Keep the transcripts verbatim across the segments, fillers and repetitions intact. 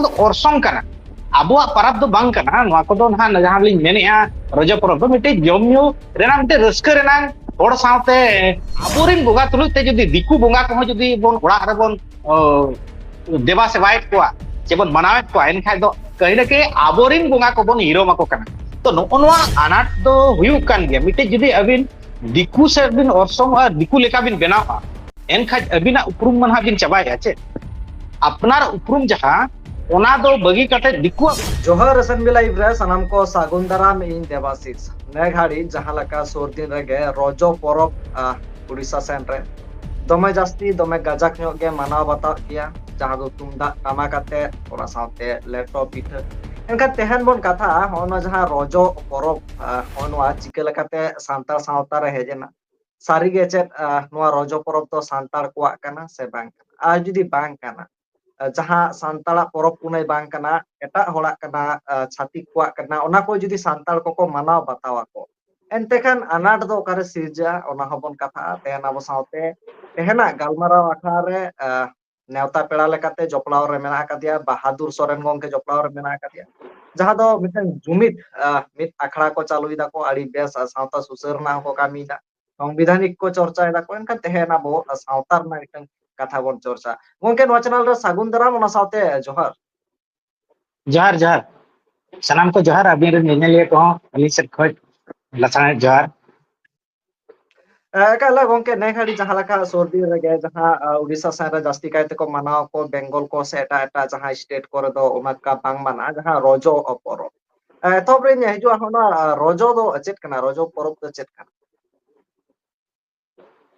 ᱫᱚ ᱚᱨᱥᱚᱝ ᱠᱟᱱᱟ, ᱟᱵᱚᱣᱟᱜ ᱯᱟᱨᱟᱵᱽ ᱫᱚ ᱵᱟᱝ ᱠᱟᱱᱟ᱾ ᱱᱚᱣᱟ ᱠᱚᱫᱚ ᱱᱟᱦᱟᱜ ᱡᱟᱦᱟᱸ ᱞᱤᱧ ᱢᱮᱱᱮᱫᱼᱟ, ᱨᱚᱡᱚ ᱯᱚᱨᱚᱵᱽ ᱫᱚ ᱢᱤᱫᱴᱤᱡ ᱡᱚᱢ ᱧᱩ ᱨᱮᱱᱟᱜ ᱢᱤᱫᱴᱤᱡ ᱨᱟᱹᱥᱠᱟᱹ ᱨᱮᱱᱟᱜ, ᱦᱚᱲ ᱥᱟᱶᱛᱮ ᱟᱵᱚᱨᱮᱱ ᱵᱚᱸᱜᱟ ᱛᱩᱞᱩᱡ ᱛᱮ ᱡᱩᱫᱤ ᱫᱤᱠᱩ ᱵᱚᱸᱜᱟ ᱠᱚᱦᱚᱸ ᱡᱩᱫᱤ ᱵᱚᱱ ᱚᱲᱟᱜ ᱨᱮᱵᱚᱱ ᱚ, ᱫᱮᱵᱟ ᱥᱮᱵᱟᱭᱮᱫ ᱠᱚᱣᱟ, ᱪᱮᱵᱚᱱ ᱢᱟᱱᱟᱣᱮᱫ ᱠᱚᱣᱟ, ᱮᱱᱠᱷᱟᱡ ᱫᱚ ᱠᱟᱹᱦᱤ ᱱᱟ ᱠᱟᱹᱦᱤ ᱟᱵᱚᱨᱮᱱ ᱵᱚᱸᱜᱟ ᱠᱚᱵᱚᱱ ᱦᱤᱨᱚᱢ ᱟᱠᱚ ᱠᱟᱱᱟ᱾ ᱛᱚ ᱱᱚᱜᱼᱚ ᱱᱚᱣᱟ ᱟᱱᱟᱴ ᱫᱚ ᱦᱩᱭᱩᱜ ᱠᱟᱱ ᱜᱮᱭᱟ᱾ ᱢᱤᱫᱴᱮᱡ ᱡᱩᱫᱤ ᱟᱹᱵᱤᱱ ᱫᱤᱠᱩ ᱥᱮᱫ ᱵᱤᱱ ᱚᱨᱥᱚᱝᱚᱜᱼᱟ, ᱫᱤᱠᱩ ᱞᱮᱠᱟ ᱵᱤᱱ ᱵᱮᱱᱟᱣᱟ, ᱮᱱᱠᱷᱟᱡ ᱟᱹᱵᱤᱱᱟᱜ ᱩᱯᱨᱩᱢ ᱢᱟ ᱱᱟᱦᱟᱜ ᱵᱤᱱ ᱪᱟᱵᱟᱭᱮᱫᱼᱟ᱾ ᱪᱮᱫ ᱟᱯᱱᱟᱨ ᱩᱯᱨᱩᱢ ᱡᱟᱦᱟᱸ, ᱚᱱᱟ ᱫᱚ ᱵᱟᱹᱜᱤ ᱠᱟᱛᱮ ᱫᱤᱠᱩᱣᱟᱜ᱾ ᱡᱚᱦᱟᱨ ᱮᱥᱮᱢᱵᱞᱤ ᱞᱟᱭᱤᱵᱷ ᱨᱮ ᱥᱟᱱᱟᱢ ᱠᱚ ᱥᱟᱹᱜᱩᱱ ᱫᱟᱨᱟᱢ, ᱤᱧ ᱫᱮᱵᱟᱥᱤᱥ᱾ ᱱᱮ ᱜᱷᱟᱹᱲᱤ ᱡᱟᱦᱟᱸ ᱞᱮᱠᱟ ᱥᱩᱨ ᱫᱤᱱ ᱨᱮᱜᱮ ᱨᱚᱡᱚ ᱯᱚᱨᱚᱵᱽ, ᱟᱦ, ᱩᱲᱤᱥᱥᱟ ᱥᱮᱱ ᱨᱮ ᱫᱚᱢᱮ ᱡᱟᱹᱥᱛᱤ, ᱫᱚᱢᱮ ᱜᱟᱡᱟᱠ ᱧᱚᱜ ᱜᱮ ᱢᱟᱱᱟᱣ ᱵᱟᱛᱟᱣ ᱜᱮᱭᱟ, ᱡᱟᱦᱟᱸ ᱫᱚ ᱛᱩᱢᱫᱟᱜ ᱴᱟᱢᱟᱠ ᱟᱛᱮ, ᱚᱱᱟ ᱥᱟᱶᱛᱮ ᱞᱮᱴᱚ ᱯᱤᱴᱷᱟᱹ᱾ ᱮᱱᱠᱷᱟᱱ ᱛᱮᱦᱮᱧ ᱵᱚᱱ ᱠᱟᱛᱷᱟᱜᱼᱟ ᱦᱚᱸᱜᱼᱚ ᱱᱚᱣᱟ ᱡᱟᱦᱟᱸ ᱨᱚᱡᱚ ᱯᱚᱨᱚᱵᱽ, ᱟᱦ, ᱦᱚᱸᱜᱼᱚ ᱱᱚᱣᱟ ᱪᱤᱠᱟᱹ ᱞᱮᱠᱟᱛᱮ ᱥᱟᱱᱛᱟᱲ ᱥᱟᱶᱛᱟ ᱨᱮ ᱦᱮᱡ ᱮᱱᱟ᱾ ᱥᱟᱹᱨᱤᱜᱮ ᱪᱮᱫ, ᱟᱦ, ᱱᱚᱣᱟ ᱨᱚᱡᱚ ᱯᱚᱨᱚᱵᱽ ᱫᱚ ᱥᱟᱱᱛᱟᱲ ᱠᱚᱣᱟᱜ ᱠᱟᱱᱟ ᱥᱮ ᱵᱟᱝ ᱠᱟᱱᱟ? ᱟᱨ ᱡᱩᱫᱤ ᱵᱟᱝ ᱠᱟᱱᱟ, ᱟᱦ, ᱡᱟᱦᱟᱸ ᱥᱟᱱᱛᱟᱲᱟᱜ ᱯᱚᱨᱚᱵᱽ ᱯᱩᱱᱟᱹᱭ ᱵᱟᱝ ᱠᱟᱱᱟ, ᱮᱴᱟᱜ ᱦᱚᱲᱟᱜ ᱠᱟᱱᱟ, ᱟᱦ, ᱪᱷᱟᱹᱛᱤᱠ ᱠᱚᱣᱟᱜ ᱠᱟᱱᱟ, ᱚᱱᱟ ᱠᱚ ᱡᱩᱫᱤ ᱥᱟᱱᱛᱟᱲ ᱠᱚᱠᱚ ᱢᱟᱱᱟᱣ ᱵᱟᱛᱟᱣ ᱟᱠᱚ, ᱮᱱᱛᱮ ᱠᱷᱟᱱ ᱟᱱᱟᱴ ᱫᱚ ᱚᱠᱟᱨᱮ ᱥᱤᱨᱡᱟᱹᱜᱼᱟ, ᱚᱱᱟ ᱦᱚᱸᱵᱚᱱ ᱠᱟᱛᱷᱟᱜᱼᱟ᱾ ᱛᱮᱦᱮᱧ ᱟᱵᱚ ᱥᱟᱶᱛᱮ ᱛᱮᱦᱮᱧᱟᱜ ᱜᱟᱞᱢᱟᱨᱟᱣ ᱟᱠᱷᱲᱟ ᱨᱮ, ᱟᱦ, ᱱᱮᱣᱛᱟ ᱯᱮᱲᱟ ᱞᱮᱠᱟᱛᱮ ᱡᱚᱯᱲᱟᱣ ᱨᱮ ᱢᱮᱱᱟᱜ ᱟᱠᱟᱫᱮᱭᱟ, ᱵᱟᱦᱟᱫᱩᱨ ᱥᱚᱨᱮᱱ ᱜᱚᱢᱠᱮ ᱡᱚᱯᱲᱟᱣ ᱨᱮ ᱢᱮᱱᱟᱜ ᱟᱠᱟᱫᱮᱭᱟ, ᱡᱟᱦᱟᱸ ᱫᱚ ᱢᱤᱫᱴᱟᱝ ᱡᱩᱢᱤᱫ, ᱟᱦ, ᱢᱤᱫ ᱟᱠᱷᱲᱟ ᱠᱚ ᱪᱟᱹᱞᱩᱭ ᱫᱟᱠᱚ, ᱟᱹᱰᱤ ᱵᱮᱥ, ᱟᱨ ᱥᱟᱶᱛᱟ ᱥᱩᱥᱟᱹᱨ ᱨᱮᱱᱟᱜ ᱦᱚᱸᱠᱚ ᱠᱟᱹᱢᱤᱭᱮᱫᱟ, ᱥᱚᱝᱵᱤᱫᱷᱟᱱᱤᱠ ᱠᱚ ᱪᱚᱨᱪᱟᱭ ᱫᱟᱠᱚ᱾ ᱮᱱᱠᱷᱟᱱ ᱛᱮᱦᱮᱧ ᱟᱵᱚ ᱥᱟᱶᱛᱟ ᱨᱮᱱᱟᱜ ᱢᱤᱫᱴᱟᱝ ᱠᱟᱛᱷᱟ ᱵᱚᱱ ᱪᱚᱨᱪᱟ᱾ ᱜᱚᱢᱠᱮ, ᱱᱚᱣᱟ ᱪᱮᱱᱮᱞ ᱨᱮ ᱥᱟᱹᱜᱩᱱ ᱫᱟᱨᱟᱢ, ᱚᱱᱟ ᱥᱟᱶᱛᱮ ᱡᱚᱦᱟᱨ᱾ ᱡᱚᱦᱟᱨ, ᱡᱚᱦᱟᱨ᱾ ᱥᱟᱱᱟᱢ ᱠᱚ ᱡᱚᱦᱟᱨ, ᱟᱹᱵᱤᱱ ᱨᱮᱱ ᱧᱮᱧᱮᱞᱤᱭᱟᱹ ᱠᱚᱦᱚᱸ ᱟᱹᱞᱤᱧ ᱥᱮᱫ ᱠᱷᱚᱱ ᱞᱟᱥᱟᱲᱦᱮᱫ ᱡᱚᱦᱟᱨ᱾ ᱮ, ᱮᱠᱟᱞ ᱜᱚᱢᱠᱮ, ᱱᱮ ᱜᱷᱟᱹᱲᱤ ᱡᱟᱦᱟᱸ ᱞᱮᱠᱟ ᱥᱩᱨ ᱫᱤᱱ ᱨᱮᱜᱮ ᱡᱟᱦᱟᱸ, ᱟ, ᱩᱰᱤᱥᱟ ᱥᱮᱱ ᱨᱮ ᱡᱟᱹᱥᱛᱤ ᱠᱟᱭ ᱛᱮᱠᱚ ᱢᱟᱱᱟᱣ ᱟᱠᱚ, ᱵᱮᱝᱜᱚᱞ ᱠᱚ ᱥᱮ ᱮᱴᱟᱜ ᱮᱴᱟᱜ ᱡᱟᱦᱟᱸ ᱥᱴᱮᱴ ᱠᱚᱨᱮ ᱫᱚ ᱚᱱᱠᱟ ᱵᱟᱝ ᱢᱟᱱᱟᱜᱼᱟ, ᱡᱟᱦᱟᱸ ᱨᱚᱡᱚ ᱯᱚᱨᱚᱵᱽ᱾ ᱮ, ᱮᱛᱚᱦᱚᱵ ᱨᱮᱧ ᱦᱤᱡᱩᱜᱼᱟ, ᱚᱱᱟ, ᱟ, ᱨᱚᱡᱚ ᱫᱚ ᱪᱮᱫ ᱠᱟᱱᱟ? ᱨᱚᱡᱚ ᱯᱚᱨᱚᱵᱽ ᱫᱚ ᱪᱮᱫ ᱠᱟᱱᱟ?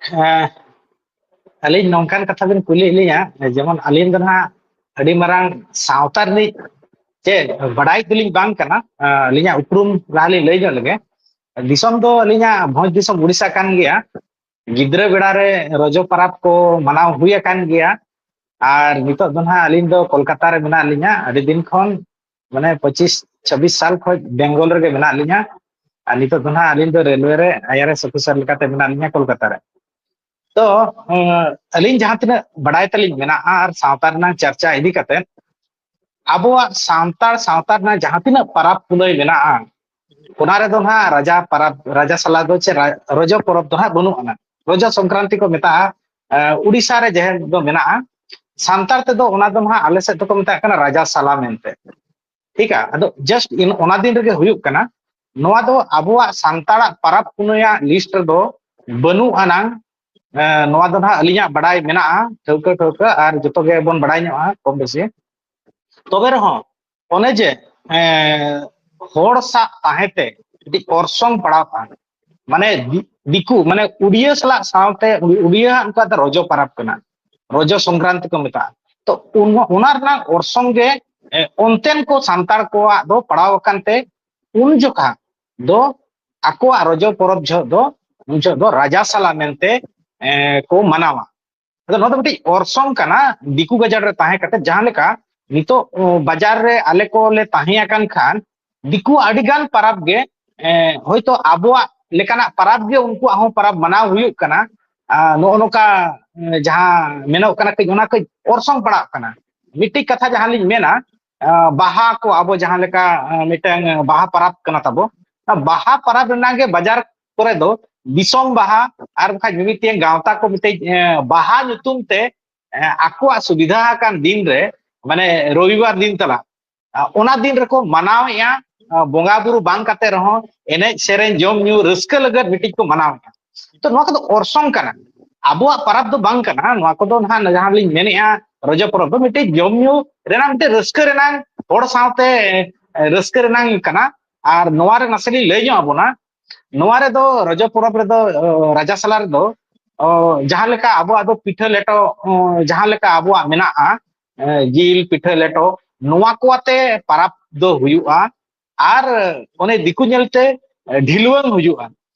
ᱦᱮᱸ, ᱟᱹᱞᱤᱧ ᱱᱚᱝᱠᱟᱱ ᱠᱟᱛᱷᱟ ᱵᱤᱱ ᱠᱩᱞᱤᱭᱮᱫ ᱞᱤᱧᱟ, ᱡᱮᱢᱚᱱ ᱟᱹᱞᱤᱧ ᱫᱚ ᱱᱟᱦᱟᱜ ᱟᱹᱰᱤ ᱢᱟᱨᱟᱝ ᱥᱟᱶᱛᱟ ᱨᱤᱱᱤᱡ ᱪᱮ ᱵᱟᱰᱟᱭ ᱫᱚᱞᱤᱧ ᱵᱟᱝ ᱠᱟᱱᱟ᱾ ᱟᱹᱞᱤᱧᱟᱜ ᱩᱯᱨᱩᱢ ᱞᱟᱦᱟ ᱞᱤᱧ ᱞᱟᱹᱭ ᱧᱚᱜ ᱞᱮᱜᱮ᱾ ᱫᱤᱥᱚᱢ ᱫᱚ ᱟᱹᱞᱤᱧᱟᱜ ᱵᱷᱚᱸᱡᱽ ᱫᱤᱥᱚᱢ ᱩᱲᱤᱥᱥᱟ ᱠᱟᱱ ᱜᱮᱭᱟ᱾ ᱜᱤᱫᱽᱨᱟᱹ ᱵᱮᱲᱟ ᱨᱮ ᱨᱚᱡᱚ ᱯᱟᱨᱟᱵᱽ ᱠᱚ ᱢᱟᱱᱟᱣ ᱦᱩᱭ ᱟᱠᱟᱱ ᱜᱮᱭᱟ᱾ ᱟᱨ ᱱᱤᱛᱚᱜ ᱫᱚ ᱱᱟᱦᱟᱜ ᱟᱹᱞᱤᱧ ᱫᱚ ᱠᱳᱞᱠᱟᱛᱟ ᱨᱮ ᱢᱮᱱᱟᱜ ᱞᱤᱧᱟ᱾ ᱟᱹᱰᱤ ᱫᱤᱱ ᱠᱷᱚᱱ, ᱢᱟᱱᱮ, ᱯᱚᱸᱪᱤᱥ ᱪᱷᱟᱵᱵᱤᱥ ᱥᱟᱞ ᱠᱷᱚᱱ ᱵᱮᱝᱜᱚᱞ ᱨᱮᱜᱮ ᱢᱮᱱᱟᱜ ᱞᱤᱧᱟ᱾ ᱟᱨ ᱱᱤᱛᱚᱜ ᱫᱚ ᱱᱟᱦᱟᱜ ᱟᱹᱞᱤᱧ ᱫᱚ ᱨᱮᱞᱣᱮ ᱨᱮ ᱟᱭ ᱟᱨ ᱮᱥ ᱚᱯᱷᱤᱥᱟᱨ ᱞᱮᱠᱟᱛᱮ ᱢᱮᱱᱟᱜ ᱞᱤᱧᱟ ᱠᱳᱞᱠᱟᱛᱟ ᱨᱮ᱾ ᱛᱚ, ᱟᱹᱞᱤᱧ ᱡᱟᱦᱟᱸ ᱛᱤᱱᱟᱹᱜ ᱵᱟᱰᱟᱭ ᱛᱟᱹᱞᱤᱧ ᱢᱮᱱᱟᱜᱼᱟ ᱟᱨ ᱥᱟᱶᱛᱟ ᱨᱮᱱᱟᱜ ᱪᱟᱨᱪᱟ ᱤᱫᱤ ᱠᱟᱛᱮ, ᱟᱵᱚᱣᱟᱜ ᱥᱟᱱᱛᱟᱲ ᱥᱟᱶᱛᱟ ᱨᱮᱱᱟᱜ ᱡᱟᱦᱟᱸ ᱛᱤᱱᱟᱹᱜ ᱯᱟᱨᱟᱵᱽ ᱯᱩᱱᱟᱹᱭ ᱢᱮᱱᱟᱜᱼᱟ, ᱚᱱᱟ ᱨᱮᱫᱚ ᱱᱟᱦᱟᱜ ᱨᱟᱡᱟ ᱯᱟᱨᱟᱵᱽ, ᱨᱟᱡᱟ ᱥᱟᱞᱟ ᱫᱚ ᱪᱮ ᱨᱟ-, ᱨᱚᱡᱚ ᱯᱚᱨᱚᱵᱽ ᱫᱚ ᱱᱟᱦᱟᱜ ᱵᱟᱹᱱᱩᱜ ᱟᱱᱟ᱾ ᱨᱚᱡᱚ ᱥᱚᱝᱠᱨᱟᱱᱛᱤ ᱠᱚ ᱢᱮᱛᱟᱜᱼᱟ, ᱮ, ᱩᱲᱤᱥᱥᱟ ᱨᱮ ᱡᱟᱦᱟᱸ ᱫᱚ ᱢᱮᱱᱟᱜᱼᱟ᱾ ᱥᱟᱱᱛᱟᱲ ᱛᱮᱫᱚ ᱚᱱᱟ ᱫᱚ ᱱᱟᱦᱟᱜ ᱟᱞᱮ ᱥᱮᱫ ᱫᱚᱠᱚ ᱢᱮᱛᱟᱜ ᱠᱟᱱᱟ ᱨᱟᱡᱟ ᱥᱟᱞᱟ ᱢᱮᱱᱛᱮ᱾ ᱴᱷᱤᱠᱟ? ᱟᱫᱚ just in ᱚᱱᱟ ᱫᱤᱱ ᱨᱮᱜᱮ ᱦᱩᱭᱩᱜ ᱠᱟᱱᱟ᱾ ᱱᱚᱣᱟ ᱫᱚ ᱟᱵᱚᱣᱟᱜ ᱥᱟᱱᱛᱟᱲᱟᱜ ᱯᱟᱨᱟᱵᱽ ᱯᱩᱱᱟᱹᱭᱟᱜ ᱞᱤᱥᱴ ᱨᱮᱫᱚ ᱵᱟᱹᱱᱩᱜ ᱟᱱᱟᱝ᱾ ᱮ, ᱱᱚᱣᱟ ᱫᱚ ᱱᱟᱦᱟᱜ ᱟᱹᱞᱤᱧᱟᱜ ᱵᱟᱰᱟᱭ ᱢᱮᱱᱟᱜᱼᱟ, ᱴᱷᱟᱹᱣᱠᱟᱹ ᱴᱷᱟᱹᱣᱠᱟᱹ, ᱟᱨ ᱡᱚᱛᱚ ᱜᱮᱵᱚᱱ ᱵᱟᱰᱟᱭ ᱧᱚᱜᱼᱟ ᱠᱚᱢ ᱵᱮᱥᱤ᱾ ᱛᱚᱵᱮ ᱨᱮᱦᱚᱸ ᱚᱱᱮ ᱡᱮ, ᱮ, ᱦᱚᱲ ᱥᱟᱶ ᱛᱟᱦᱮᱸ ᱛᱮ ᱢᱤᱫᱴᱤᱡ ᱚᱨᱥᱚᱝ ᱯᱟᱲᱟᱣ ᱠᱟᱱ, ᱢᱟᱱᱮ ᱫᱤ-, ᱫᱤᱠᱩ, ᱢᱟᱱᱮ ᱩᱰᱤᱭᱟᱹ ᱥᱟᱞᱟᱜ ᱥᱟᱶᱛᱮ ᱩᱰᱤ-, ᱩᱰᱤᱭᱟᱹ ᱦᱟᱸᱜ ᱩᱱᱠᱩᱣᱟᱜ ᱫᱚ ᱨᱚᱡᱚ ᱯᱟᱨᱟᱵᱽ ᱠᱟᱱᱟ, ᱨᱚᱡᱚ ᱥᱚᱝᱠᱨᱟᱱᱛᱤ ᱠᱚ ᱢᱮᱛᱟᱜᱼᱟ᱾ ᱛᱚ ᱚᱱ-, ᱚᱱᱟ ᱨᱮᱱᱟᱜ ᱚᱨᱥᱚᱝ ᱜᱮ, ᱮ, ᱚᱱᱛᱮᱱ ᱠᱚ ᱥᱟᱱᱛᱟᱲ ᱠᱚᱣᱟᱜ ᱫᱚ ᱯᱟᱲᱟᱣ ᱟᱠᱟᱱ ᱛᱮ ᱩᱱ ᱡᱚᱠᱷᱟ ᱫᱚ ᱟᱠᱚᱣᱟᱜ ᱨᱚᱡᱚ ᱯᱚᱨᱚᱵᱽ ᱡᱚᱦᱚᱜ ᱫᱚ, ᱩᱱ ᱡᱚᱦᱚᱜ ᱫᱚ ᱨᱟᱡᱟ ᱥᱟᱞᱟ ᱢᱮᱱᱛᱮ, ᱮ, ᱠᱚ ᱢᱟᱱᱟᱣᱟ᱾ ᱟᱫᱚ ᱱᱚᱣᱟ ᱫᱚ ᱢᱤᱫᱴᱤᱡ ᱚᱨᱥᱚᱝ ᱠᱟᱱᱟ ᱫᱤᱠᱩ ᱜᱟᱡᱟᱲ ᱨᱮ ᱛᱟᱦᱮᱸ ᱠᱟᱛᱮ, ᱡᱟᱦᱟᱸ ᱞᱮᱠᱟ ᱱᱤᱛᱚᱜ, ᱚ, ᱵᱟᱡᱟᱨ ᱨᱮ ᱟᱞᱮ ᱠᱚᱞᱮ ᱛᱟᱦᱮᱸ ᱟᱠᱟᱱ ᱠᱷᱟᱱ ᱫᱤᱠᱩᱣᱟᱜ ᱟᱹᱰᱤ ᱜᱟᱱ ᱯᱟᱨᱟᱵᱽ ᱜᱮ, ᱮ, ᱦᱚᱭᱛᱚ ᱟᱵᱚᱣᱟᱜ ᱞᱮᱠᱟᱱᱟᱜ ᱯᱟᱨᱟᱵᱽ ᱜᱮ ᱩᱱᱠᱩᱣᱟᱜ ᱦᱚᱸ ᱯᱟᱨᱟᱵᱽ ᱢᱟᱱᱟᱣ ᱦᱩᱭᱩᱜ ᱠᱟᱱᱟ᱾ ᱟ, ᱱᱚᱜᱼᱚ ᱱᱚᱝᱠᱟ, ᱮ, ᱡᱟᱦᱟᱸ ᱢᱮᱱᱚᱜ ᱠᱟᱱᱟ, ᱠᱟᱹᱡ ᱚᱱᱟ ᱠᱟᱹᱡ ᱚᱨᱥᱚᱝ ᱯᱟᱲᱟᱜ ᱠᱟᱱᱟ᱾ ᱢᱤᱫᱴᱤᱡ ᱠᱟᱛᱷᱟ ᱡᱟᱦᱟᱸ ᱞᱤᱧ ᱢᱮᱱᱟ, ᱟ, ᱵᱟᱦᱟ ᱠᱚ ᱟᱵᱚ ᱡᱟᱦᱟᱸ ᱞᱮᱠᱟ, ᱟ, ᱢᱤᱫᱴᱟᱝ ᱵᱟᱦᱟ ᱯᱟᱨᱟᱵᱽ ᱠᱟᱱᱟ ᱛᱟᱵᱚ, ᱚᱱᱟ ᱵᱟᱦᱟ ᱯᱟᱨᱟᱵᱽ ᱨᱮᱱᱟᱜ ᱜᱮ ᱵᱟᱡᱟᱨ ᱠᱚᱨᱮ ᱫᱚ ᱫᱤᱥᱚᱢ ᱵᱟᱦᱟ ᱟᱨ ᱵᱟᱠᱷᱟᱡ ᱢᱤᱢᱤᱫᱴᱮᱱ ᱜᱟᱶᱛᱟ ᱠᱚ ᱢᱤᱫᱴᱮᱡ, ᱮ, ᱵᱟᱦᱟ ᱧᱩᱛᱩᱢ ᱛᱮ, ᱮ, ᱟᱠᱚᱣᱟᱜ ᱥᱩᱵᱤᱫᱷᱟ ᱟᱠᱟᱱ ᱫᱤᱱ ᱨᱮ, ᱢᱟᱱᱮ ᱨᱚᱵᱤᱵᱟᱨ ᱫᱤᱱ ᱛᱟᱞᱟ, ᱟ, ᱚᱱᱟ ᱫᱤᱱ ᱨᱮᱠᱚ ᱢᱟᱱᱟᱣᱮᱫᱼᱟ᱾ ᱟ, ᱵᱚᱸᱜᱟ ᱵᱩᱨᱩ ᱵᱟᱝ ᱠᱟᱛᱮ ᱨᱮᱦᱚᱸ ᱮᱱᱮᱡ ᱥᱮᱨᱮᱧ ᱡᱚᱢ ᱧᱩ ᱨᱟᱹᱥᱠᱟᱹ ᱞᱟᱹᱜᱤᱫ ᱢᱤᱫᱴᱤᱡ ᱠᱚ ᱢᱟᱱᱟᱣᱮᱫᱼᱟ᱾ ᱛᱚ ᱱᱚᱣᱟ ᱠᱚᱫᱚ ᱚᱨᱥᱚᱝ ᱠᱟᱱᱟ, ᱟᱵᱚᱣᱟᱜ ᱯᱟᱨᱟᱵᱽ ᱫᱚ ᱵᱟᱝ ᱠᱟᱱᱟ᱾ ᱱᱚᱣᱟ ᱠᱚᱫᱚ ᱱᱟᱦᱟᱜ ᱡᱟᱦᱟᱸ ᱞᱤᱧ ᱢᱮᱱᱮᱫᱼᱟ, ᱨᱚᱡᱚ ᱯᱚᱨᱚᱵᱽ ᱫᱚ ᱢᱤᱫᱴᱤᱡ ᱡᱚᱢ ᱧᱩ ᱨᱮᱱᱟᱜ ᱢᱤᱫᱴᱤᱡ ᱨᱟᱹᱥᱠᱟᱹ ᱨᱮᱱᱟᱜ, ᱦᱚᱲ ᱥᱟᱶᱛᱮ, ᱮ, ᱨᱟᱹᱥᱠᱟᱹ ᱨᱮᱱᱟᱜ ᱠᱟᱱᱟ᱾ ᱟᱨ ᱱᱚᱣᱟ ᱨᱮ ᱱᱟᱥᱮ ᱞᱤᱧ ᱞᱟᱹᱭ ᱧᱚᱜ ᱟᱵᱚᱱᱟ᱾ ᱱᱚᱣᱟ ᱨᱮᱫᱚ, ᱨᱚᱡᱚ ᱯᱚᱨᱚᱵᱽ ᱨᱮᱫᱚ, ᱚ, ᱨᱟᱡᱟ ᱥᱟᱞᱟ ᱨᱮᱫᱚ, ᱚ, ᱡᱟᱦᱟᱸ ᱞᱮᱠᱟ ᱟᱵᱚᱣᱟᱜ ᱫᱚ ᱯᱤᱴᱷᱟᱹ ᱞᱮᱴᱚ, ᱚ, ᱡᱟᱦᱟᱸ ᱞᱮᱠᱟ ᱟᱵᱚᱣᱟᱜ ᱢᱮᱱᱟᱜᱼᱟ, ᱮ, ᱡᱤᱞ ᱯᱤᱴᱷᱟᱹ ᱞᱮᱴᱚ, ᱱᱚᱣᱟ ᱠᱚ ᱟᱛᱮ ᱯᱟᱨᱟᱵᱽ ᱫᱚ ᱦᱩᱭᱩᱜᱼᱟ᱾ ᱟᱨ ᱚᱱᱮ ᱫᱤᱠᱩ ᱧᱮᱞᱛᱮ, ᱮ, ᱰᱷᱤᱞᱣᱟᱹᱝ ᱦᱩᱭᱩᱜᱼᱟ᱾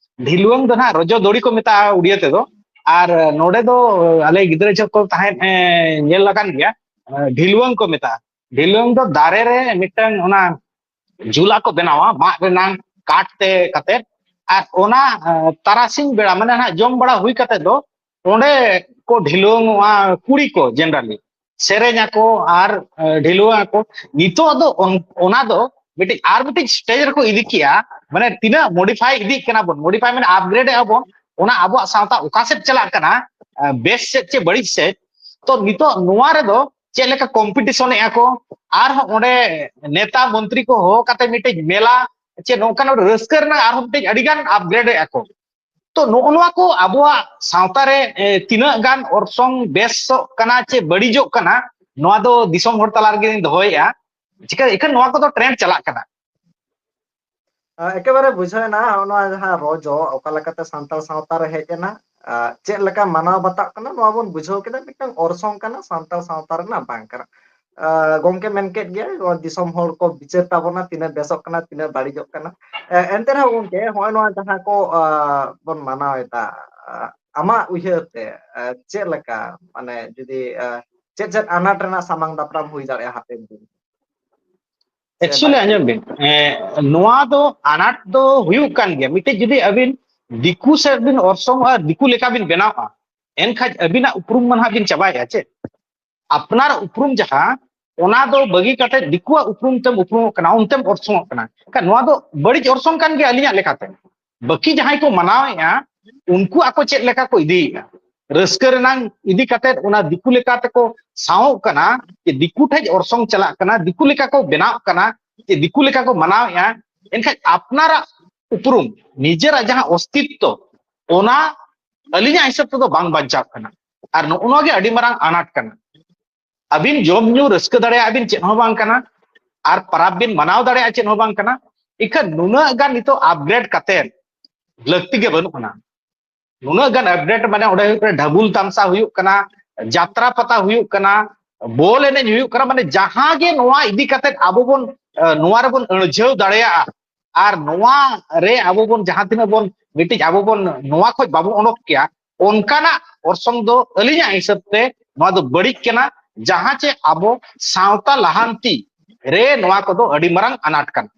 ᱰᱷᱤᱞᱣᱟᱹᱝ ᱫᱚ ᱱᱟᱦᱟᱜ ᱨᱚᱡᱚ ᱫᱚᱲᱤ ᱠᱚ ᱢᱮᱛᱟᱜᱼᱟ ᱩᱲᱤᱭᱟᱹ ᱛᱮᱫᱚ᱾ ᱟᱨ ᱱᱚᱰᱮ ᱫᱚ ᱟᱞᱮ ᱜᱤᱫᱽᱨᱟᱹ ᱡᱚᱦᱚᱜ ᱠᱚ ᱛᱟᱦᱮᱸᱫ, ᱮ, ᱧᱮᱞ ᱟᱠᱟᱱ ᱜᱮᱭᱟ, ᱮ, ᱰᱷᱤᱞᱣᱟᱹᱝ ᱠᱚ ᱢᱮᱛᱟᱜᱼᱟ᱾ ᱰᱷᱤᱞᱣᱟᱹᱝ ᱫᱚ ᱫᱟᱨᱮ ᱨᱮ ᱢᱤᱫᱴᱟᱝ ᱚᱱᱟ ᱡᱷᱩᱞᱟ ᱠᱚ ᱵᱮᱱᱟᱣᱟ ᱢᱟᱫ ᱨᱮᱱᱟᱝ ᱠᱟᱴ ᱛᱮ ᱠᱟᱛᱮ, ᱟᱨ ᱚᱱᱟ, ᱮ, ᱛᱟᱨᱟᱥᱤᱧ ᱵᱮᱲᱟ ᱢᱟᱱᱮ ᱱᱟᱦᱟᱜ ᱡᱚᱢ ᱵᱟᱲᱟ ᱦᱩᱭ ᱠᱟᱛᱮ ᱫᱚ ᱚᱸᱰᱮ ᱠᱚ ᱰᱷᱤᱞᱣᱟᱹᱝᱚᱜᱼᱟ ᱠᱩᱲᱤ ᱠᱚ generally᱾ ᱥᱮᱨᱮᱧ ᱟᱠᱚ ᱟᱨ ᱰᱷᱤᱞᱣᱟᱹ ᱟᱠᱚ᱾ ᱱᱤᱛᱚᱜ ᱫᱚ ᱚᱱᱟ ᱫᱚ ᱢᱤᱫᱴᱤᱡ ᱟᱨ ᱢᱤᱫᱴᱤᱡ ᱥᱴᱮᱡ ᱨᱮᱠᱚ ᱤᱫᱤ ᱠᱮᱜᱼᱟ᱾ ᱢᱟᱱᱮ ᱛᱤᱱᱟᱹᱜ ᱢᱚᱰᱤᱯᱷᱟᱭ ᱤᱫᱤᱜ ᱠᱟᱱᱟ ᱵᱚᱱ, ᱢᱚᱰᱤᱯᱷᱟᱭ ᱢᱟᱱᱮ ᱟᱯᱜᱨᱮᱰ ᱮᱜᱼᱟ ᱵᱚᱱ, ᱚᱱᱟ ᱟᱵᱚᱣᱟᱜ ᱥᱟᱶᱛᱟ ᱚᱠᱟ ᱥᱮᱫ ᱪᱟᱞᱟᱜ ᱠᱟᱱᱟ, ᱵᱮᱥ ᱥᱮᱫ ᱪᱮ ᱵᱟᱹᱲᱤᱡ ᱥᱮᱫ᱾ ᱛᱚ ᱱᱤᱛᱚᱜ ᱱᱚᱣᱟ ᱨᱮᱫᱚ ᱪᱮᱫ ᱞᱮᱠᱟ ᱠᱚᱢᱯᱤᱴᱤᱥᱚᱱ ᱮᱜᱼᱟ ᱠᱚ, ᱟᱨᱦᱚᱸ ᱚᱸᱰᱮ ᱱᱮᱛᱟ ᱢᱚᱱᱛᱨᱤ ᱠᱚ ᱦᱚᱦᱚ ᱠᱟᱛᱮ ᱢᱤᱫᱴᱮᱡ ᱢᱮᱞᱟ ᱪᱮ ᱱᱚᱝᱠᱟᱱ ᱨᱟᱹᱥᱠᱟᱹ ᱨᱮᱱᱟᱜ ᱟᱨᱦᱚᱸ ᱢᱤᱫᱴᱮᱡ ᱟᱹᱰᱤ ᱜᱟᱱ ᱟᱯᱜᱨᱮᱰ ᱮᱜᱼᱟ ᱠᱚ᱾ ᱛᱚ ᱱᱚᱜᱼᱚ ᱱᱚᱣᱟ ᱠᱚ ᱟᱵᱚᱣᱟᱜ ᱥᱟᱶᱛᱟ ᱨᱮ ᱛᱤᱱᱟᱹᱜ ᱜᱟᱱ ᱚᱨᱥᱚᱝ ᱵᱮᱥᱚᱜ ᱠᱟᱱᱟ ᱪᱮ ᱵᱟᱹᱲᱤᱡᱚᱜ ᱠᱟᱱᱟ, ᱱᱚᱣᱟ ᱫᱚ ᱫᱤᱥᱚᱢ ᱦᱚᱲ ᱛᱟᱞᱟ ᱨᱮᱜᱮ ᱞᱤᱧ ᱫᱚᱦᱚᱭᱮᱜᱼᱟ᱾ ᱪᱤᱠᱟᱹ ᱮᱠᱷᱟᱱ ᱱᱚᱣᱟ ᱠᱚᱫᱚ ᱴᱨᱮᱱᱰ ᱪᱟᱞᱟᱜ ᱠᱟᱱᱟ᱾ ᱮᱠᱮᱵᱟᱨᱮ ᱵᱩᱡᱷᱟᱹᱣ ᱮᱱᱟ ᱱᱚᱣᱟ ᱡᱟᱦᱟᱸ ᱨᱚᱡᱚ ᱚᱠᱟ ᱞᱮᱠᱟᱛᱮ ᱥᱟᱱᱛᱟᱲ ᱥᱟᱶᱛᱟ ᱨᱮ ᱦᱮᱡ ᱮᱱᱟ᱾ ᱪᱮᱫ ᱞᱮᱠᱟ ᱢᱟᱱᱟᱣ ᱵᱟᱛᱟᱜ ᱠᱟᱱᱟ ᱱᱚᱣᱟ ᱵᱚᱱ ᱵᱩᱡᱷᱟᱹᱣ ᱠᱮᱫᱟ, ᱢᱤᱫᱴᱟᱝ ᱚᱨᱥᱚᱝ ᱠᱟᱱᱟ, ᱥᱟᱱᱛᱟᱲ ᱥᱟᱶᱛᱟ ᱨᱮᱱᱟᱜ ᱵᱟᱝ ᱠᱟᱱᱟ᱾ ᱜᱚᱝᱠᱮ ᱢᱮᱱ ᱠᱮᱫ ᱜᱮᱭᱟ, ᱱᱚᱣᱟ ᱫᱤᱥᱚᱢ ᱦᱚᱲ ᱠᱚ ᱵᱤᱪᱟᱹᱨ ᱛᱟᱵᱚᱱᱟ ᱛᱤᱱᱟᱹᱜ ᱵᱮᱥᱚᱜ ᱠᱟᱱᱟ, ᱛᱤᱱᱟᱹᱜ ᱵᱟᱹᱲᱤᱡᱚᱜ ᱠᱟᱱᱟ᱾ ᱮᱱᱛᱮ ᱨᱮᱦᱚᱸ ᱜᱚᱝᱠᱮ, ᱱᱚᱜᱼᱚᱭ ᱱᱚᱣᱟ ᱡᱟᱦᱟᱸ ᱠᱚ ᱵᱚᱱ ᱢᱟᱱᱟᱣ ᱮᱫᱟ, ᱟᱢᱟᱜ ᱩᱭᱦᱟᱹᱨ ᱛᱮ ᱪᱮᱫ ᱞᱮᱠᱟ, ᱢᱟᱱᱮ ᱡᱩᱫᱤ ᱪᱮᱫ ᱪᱮᱫ ᱟᱱᱟᱴ ᱨᱮᱱᱟᱜ ᱥᱟᱢᱟᱝ ᱫᱟᱯᱨᱟᱢ ᱦᱩᱭ ᱫᱟᱲᱮᱭᱟᱜᱼᱟ ᱦᱟᱯᱮᱱ ᱫᱤᱱ? ᱮᱠᱪᱩᱭᱮᱞᱤ ᱟᱸᱡᱚᱢ ᱵᱤᱱ, ᱱᱚᱣᱟ ᱫᱚ ᱟᱱᱟᱴ ᱫᱚ ᱦᱩᱭᱩᱜ ᱠᱟᱱ ᱜᱮᱭᱟ᱾ ᱢᱤᱫᱴᱮᱡ ᱡᱩᱫᱤ ᱟᱹᱵᱤᱱ ᱫᱤᱠᱩ ᱥᱮᱫ ᱵᱤᱱ ᱚᱨᱥᱚᱝᱚᱜᱼᱟ, ᱫᱤᱠᱩ ᱞᱮᱠᱟ ᱵᱤᱱ ᱵᱮᱱᱟᱣᱟ, ᱮᱱᱠᱷᱟᱡ ᱟᱹᱵᱤᱱᱟᱜ ᱩᱯᱨᱩᱢ ᱢᱟ ᱱᱟᱦᱟᱜ ᱵᱤᱱ ᱪᱟᱵᱟᱭᱮᱜᱼᱟ᱾ ᱪᱮᱫ ᱟᱯᱱᱟᱨ ᱩᱯᱨᱩᱢ ᱡᱟᱦᱟᱸ, ᱚᱱᱟ ᱫᱚ ᱵᱟᱹᱜᱤ ᱠᱟᱛᱮ ᱫᱤᱠᱩᱣᱟᱜ ᱩᱯᱨᱩᱢ ᱛᱮᱢ ᱩᱯᱨᱩᱢᱚᱜ ᱠᱟᱱᱟ, ᱚᱱᱛᱮᱢ ᱚᱨᱥᱚᱝᱚᱜ ᱠᱟᱱᱟ᱾ ᱮᱱᱠᱷᱟᱱ ᱱᱚᱣᱟ ᱫᱚ ᱵᱟᱹᱲᱤᱡ ᱚᱨᱥᱚᱝ ᱠᱟᱱ ᱜᱮᱭᱟ ᱟᱹᱞᱤᱧᱟᱜ ᱞᱮᱠᱟᱛᱮ᱾ ᱵᱟᱹᱠᱤ ᱡᱟᱦᱟᱸᱭ ᱠᱚ ᱢᱟᱱᱟᱣᱮᱜᱼᱟ, ᱩᱱᱠᱩ ᱟᱠᱚ ᱪᱮᱫ ᱞᱮᱠᱟ ᱠᱚ ᱤᱫᱤᱭᱮᱜᱼᱟ, ᱨᱟᱹᱥᱠᱟᱹ ᱨᱮᱱᱟᱝ ᱤᱫᱤ ᱠᱟᱛᱮ ᱚᱱᱟ ᱫᱤᱠᱩ ᱞᱮᱠᱟ ᱛᱮᱠᱚ ᱥᱟᱶᱚᱜ ᱠᱟᱱᱟ, ᱡᱮ ᱫᱤᱠᱩ ᱴᱷᱮᱡ ᱚᱨᱥᱚᱝ ᱪᱟᱞᱟᱜ ᱠᱟᱱᱟ, ᱫᱤᱠᱩ ᱞᱮᱠᱟ ᱠᱚ ᱵᱮᱱᱟᱣᱚᱜ ᱠᱟᱱᱟ, ᱡᱮ ᱫᱤᱠᱩ ᱞᱮᱠᱟ ᱠᱚ ᱢᱟᱱᱟᱣᱮᱜᱼᱟ᱾ ᱮᱱᱠᱷᱟᱡ ᱟᱯᱱᱟᱨᱟᱜ ᱩᱯᱨᱩᱢ, ᱱᱤᱡᱮᱨᱟᱜ ᱡᱟᱦᱟᱸ ᱚᱥᱛᱤᱛᱛᱚ, ᱚᱱᱟ ᱟᱹᱞᱤᱧᱟᱜ ᱦᱤᱥᱟᱹᱵ ᱛᱮᱫᱚ ᱵᱟᱝ ᱵᱟᱧᱪᱟᱣ ᱠᱟᱱᱟ᱾ ᱟᱨ ᱱᱚᱜᱼᱚ ᱱᱚᱣᱟ ᱜᱮ ᱟᱹᱰᱤ ᱢᱟᱨᱟᱝ ᱟᱱᱟᱴ ᱠᱟᱱᱟ᱾ ᱟᱹᱵᱤᱱ ᱡᱚᱢ ᱧᱩ ᱨᱟᱹᱥᱠᱟᱹ ᱫᱟᱲᱮᱭᱟᱜᱼᱟ ᱵᱤᱱ, ᱪᱮᱫ ᱦᱚᱸ ᱵᱟᱝ ᱠᱟᱱᱟ, ᱟᱨ ᱯᱟᱨᱟᱵᱽ ᱵᱤᱱ ᱢᱟᱱᱟᱣ ᱫᱟᱲᱮᱭᱟᱜᱼᱟ, ᱪᱮᱫ ᱦᱚᱸ ᱵᱟᱝ ᱠᱟᱱᱟ᱾ ᱤᱠᱷᱟᱹᱱ ᱱᱩᱱᱟᱹᱜ ᱜᱟᱱ ᱱᱤᱛᱚᱜ ᱟᱯᱜᱨᱮᱰ ᱠᱟᱛᱮ ᱞᱟᱹᱠᱛᱤ ᱜᱮ ᱵᱟᱹᱱᱩᱜ ᱟᱱᱟ᱾ ᱱᱩᱱᱟᱹᱜ ᱜᱟᱱ ᱟᱯᱜᱨᱮᱰ ᱢᱟᱱᱮ ᱚᱸᱰᱮ ᱦᱩᱭᱩᱜ ᱠᱟᱱᱟ, ᱰᱷᱟᱵᱩᱞ ᱛᱟᱢᱥᱟ ᱦᱩᱭᱩᱜ ᱠᱟᱱᱟ, ᱡᱟᱛᱨᱟ ᱯᱟᱛᱟ ᱦᱩᱭᱩᱜ ᱠᱟᱱᱟ, ᱵᱚᱞ ᱮᱱᱮᱡ ᱦᱩᱭᱩᱜ ᱠᱟᱱᱟ, ᱢᱟᱱᱮ ᱡᱟᱦᱟᱸ ᱜᱮ ᱱᱚᱣᱟ ᱤᱫᱤ ᱠᱟᱛᱮ ᱟᱵᱚ ᱵᱚᱱ, ᱱᱚᱣᱟ ᱨᱮᱵᱚᱱ ᱟᱹᱲᱡᱷᱟᱹᱣ ᱫᱟᱲᱮᱭᱟᱜᱼᱟ, ᱟᱨ ᱱᱚᱣᱟ ᱨᱮ ᱟᱵᱚ ᱵᱚᱱ ᱡᱟᱦᱟᱸ ᱛᱤᱱᱟᱹᱜ ᱵᱚᱱ ᱢᱤᱫᱴᱤᱡ ᱟᱵᱚ ᱵᱚᱱ ᱱᱚᱣᱟ ᱠᱷᱚᱡ ᱵᱟᱵᱚᱱ ᱚᱰᱚᱠ ᱠᱮᱭᱟ, ᱚᱱᱠᱟᱱᱟᱜ ᱚᱨᱥᱚᱝ ᱫᱚ ᱟᱹᱞᱤᱧᱟᱜ ᱦᱤᱥᱟᱹᱵ ᱛᱮ ᱱᱚᱣᱟ ᱫᱚ ᱵᱟᱹᱲᱤᱡ ᱠᱟᱱᱟ, ᱡᱟᱦᱟᱸ ᱪᱮ ᱟᱵᱚ ᱥᱟᱶᱛᱟ ᱞᱟᱦᱟᱱᱛᱤ ᱨᱮ ᱱᱚᱣᱟ ᱠᱚᱫᱚ ᱟᱹᱰᱤ ᱢᱟᱨᱟᱝ ᱟᱱᱟᱴ ᱠᱟᱱᱟ᱾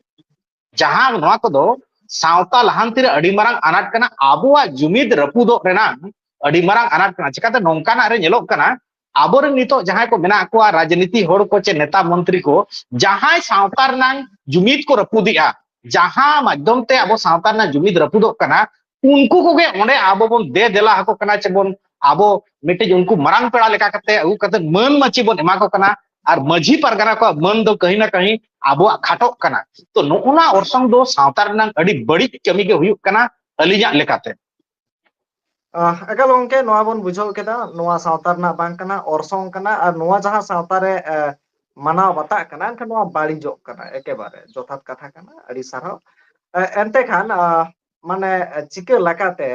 ᱡᱟᱦᱟᱸ ᱱᱚᱣᱟ ᱠᱚᱫᱚ ᱥᱟᱶᱛᱟ ᱞᱟᱦᱟᱱᱛᱤ ᱨᱮ ᱟᱹᱰᱤ ᱢᱟᱨᱟᱝ ᱟᱱᱟᱴ ᱠᱟᱱᱟ, ᱟᱵᱚᱣᱟᱜ ᱡᱩᱢᱤᱫ ᱨᱟᱹᱯᱩᱫᱚᱜ ᱨᱮᱱᱟᱜ ᱟᱹᱰᱤ ᱢᱟᱨᱟᱝ ᱟᱱᱟᱴ ᱠᱟᱱᱟ᱾ ᱪᱤᱠᱟᱛᱮ ᱱᱚᱝᱠᱟᱱᱟᱜ ᱨᱮ ᱧᱮᱞᱚᱜ ᱠᱟᱱᱟ, ᱟᱵᱚᱨᱮᱱ ᱱᱤᱛᱚᱜ ᱡᱟᱦᱟᱸᱭ ᱠᱚ ᱢᱮᱱᱟᱜ ᱠᱚᱣᱟ, ᱨᱟᱡᱽᱱᱤᱛᱤ ᱦᱚᱲ ᱠᱚ ᱪᱮ ᱱᱮᱛᱟ ᱢᱚᱱᱛᱨᱤ ᱠᱚ, ᱡᱟᱦᱟᱸᱭ ᱥᱟᱶᱛᱟ ᱨᱮᱱᱟᱝ ᱡᱩᱢᱤᱫ ᱠᱚ ᱨᱟᱹᱯᱩᱫᱮᱜᱼᱟ, ᱡᱟᱦᱟᱸ ᱢᱟᱫᱽᱫᱷᱚᱢ ᱛᱮ ᱟᱵᱚ ᱥᱟᱶᱛᱟ ᱨᱮᱱᱟᱜ ᱡᱩᱢᱤᱫ ᱨᱟᱹᱯᱩᱫᱚᱜ ᱠᱟᱱᱟ, ᱩᱱᱠᱩ ᱠᱚᱜᱮ ᱚᱸᱰᱮ ᱟᱵᱚ ᱵᱚᱱ ᱫᱮ ᱫᱮᱞᱟ ᱟᱠᱚ ᱠᱟᱱᱟ, ᱪᱮᱵᱚᱱ ᱟᱵᱚ ᱢᱤᱫᱴᱤᱡ ᱩᱱᱠᱩ ᱢᱟᱨᱟᱝ ᱯᱮᱲᱟ ᱞᱮᱠᱟ ᱠᱟᱛᱮ ᱟᱹᱜᱩ ᱠᱟᱛᱮ ᱢᱟᱹᱱ ᱢᱟᱹᱪᱤ ᱵᱚᱱ ᱮᱢᱟ ᱠᱚ ᱠᱟᱱᱟ᱾ ᱟᱨ ᱢᱟᱹᱡᱷᱤ ᱯᱟᱨᱜᱟᱱᱟ ᱠᱚᱣᱟᱜ ᱢᱟᱹᱱ ᱫᱚ ᱠᱟᱹᱦᱤ ᱱᱟ ᱠᱟᱹᱦᱤ ᱟᱵᱚᱣᱟᱜ ᱠᱷᱟᱴᱚᱜ ᱠᱟᱱᱟ᱾ ᱛᱚ, ᱱᱚᱜᱼᱚ ᱱᱟ ᱚᱨᱥᱚᱝ ᱫᱚ ᱥᱟᱶᱛᱟ ᱨᱮᱱᱟᱜ ᱟᱹᱰᱤ ᱵᱟᱹᱲᱤᱡ ᱠᱟᱹᱢᱤ ᱜᱮ ᱦᱩᱭᱩᱜ ᱠᱟᱱᱟ, ᱟᱹᱞᱤᱧᱟᱜ ᱞᱮᱠᱟᱛᱮ᱾ ᱟᱦ, ᱮᱠᱟᱞ ᱜᱚᱝᱠᱮ, ᱱᱚᱣᱟ ᱵᱚᱱ ᱵᱩᱡᱷᱟᱹᱣ ᱠᱮᱫᱟ, ᱱᱚᱣᱟ ᱥᱟᱶᱛᱟ ᱨᱮᱱᱟᱜ ᱵᱟᱝ ᱠᱟᱱᱟ, ᱚᱨᱥᱚᱝ ᱠᱟᱱᱟ, ᱟᱨ ᱱᱚᱣᱟ ᱡᱟᱦᱟᱸ ᱥᱟᱶᱛᱟ ᱨᱮ, ᱮ, ᱢᱟᱱᱟᱣ ᱵᱟᱛᱟᱜ ᱠᱟᱱᱟ, ᱮᱱᱠᱷᱟᱱ ᱱᱚᱣᱟ ᱵᱟᱹᱲᱤᱡᱚᱜ ᱠᱟᱱᱟ᱾ ᱮᱠᱮᱵᱟᱨᱮ ᱡᱚᱛᱷᱟᱛ ᱠᱟᱛᱷᱟ ᱠᱟᱱᱟ, ᱟᱹᱰᱤ ᱥᱟᱨᱦᱟᱣ᱾ ᱮ, ᱮᱱᱛᱮ ᱠᱷᱟᱱ, ᱟ, ᱢᱟᱱᱮ, ᱪᱤᱠᱟᱹ ᱞᱮᱠᱟᱛᱮ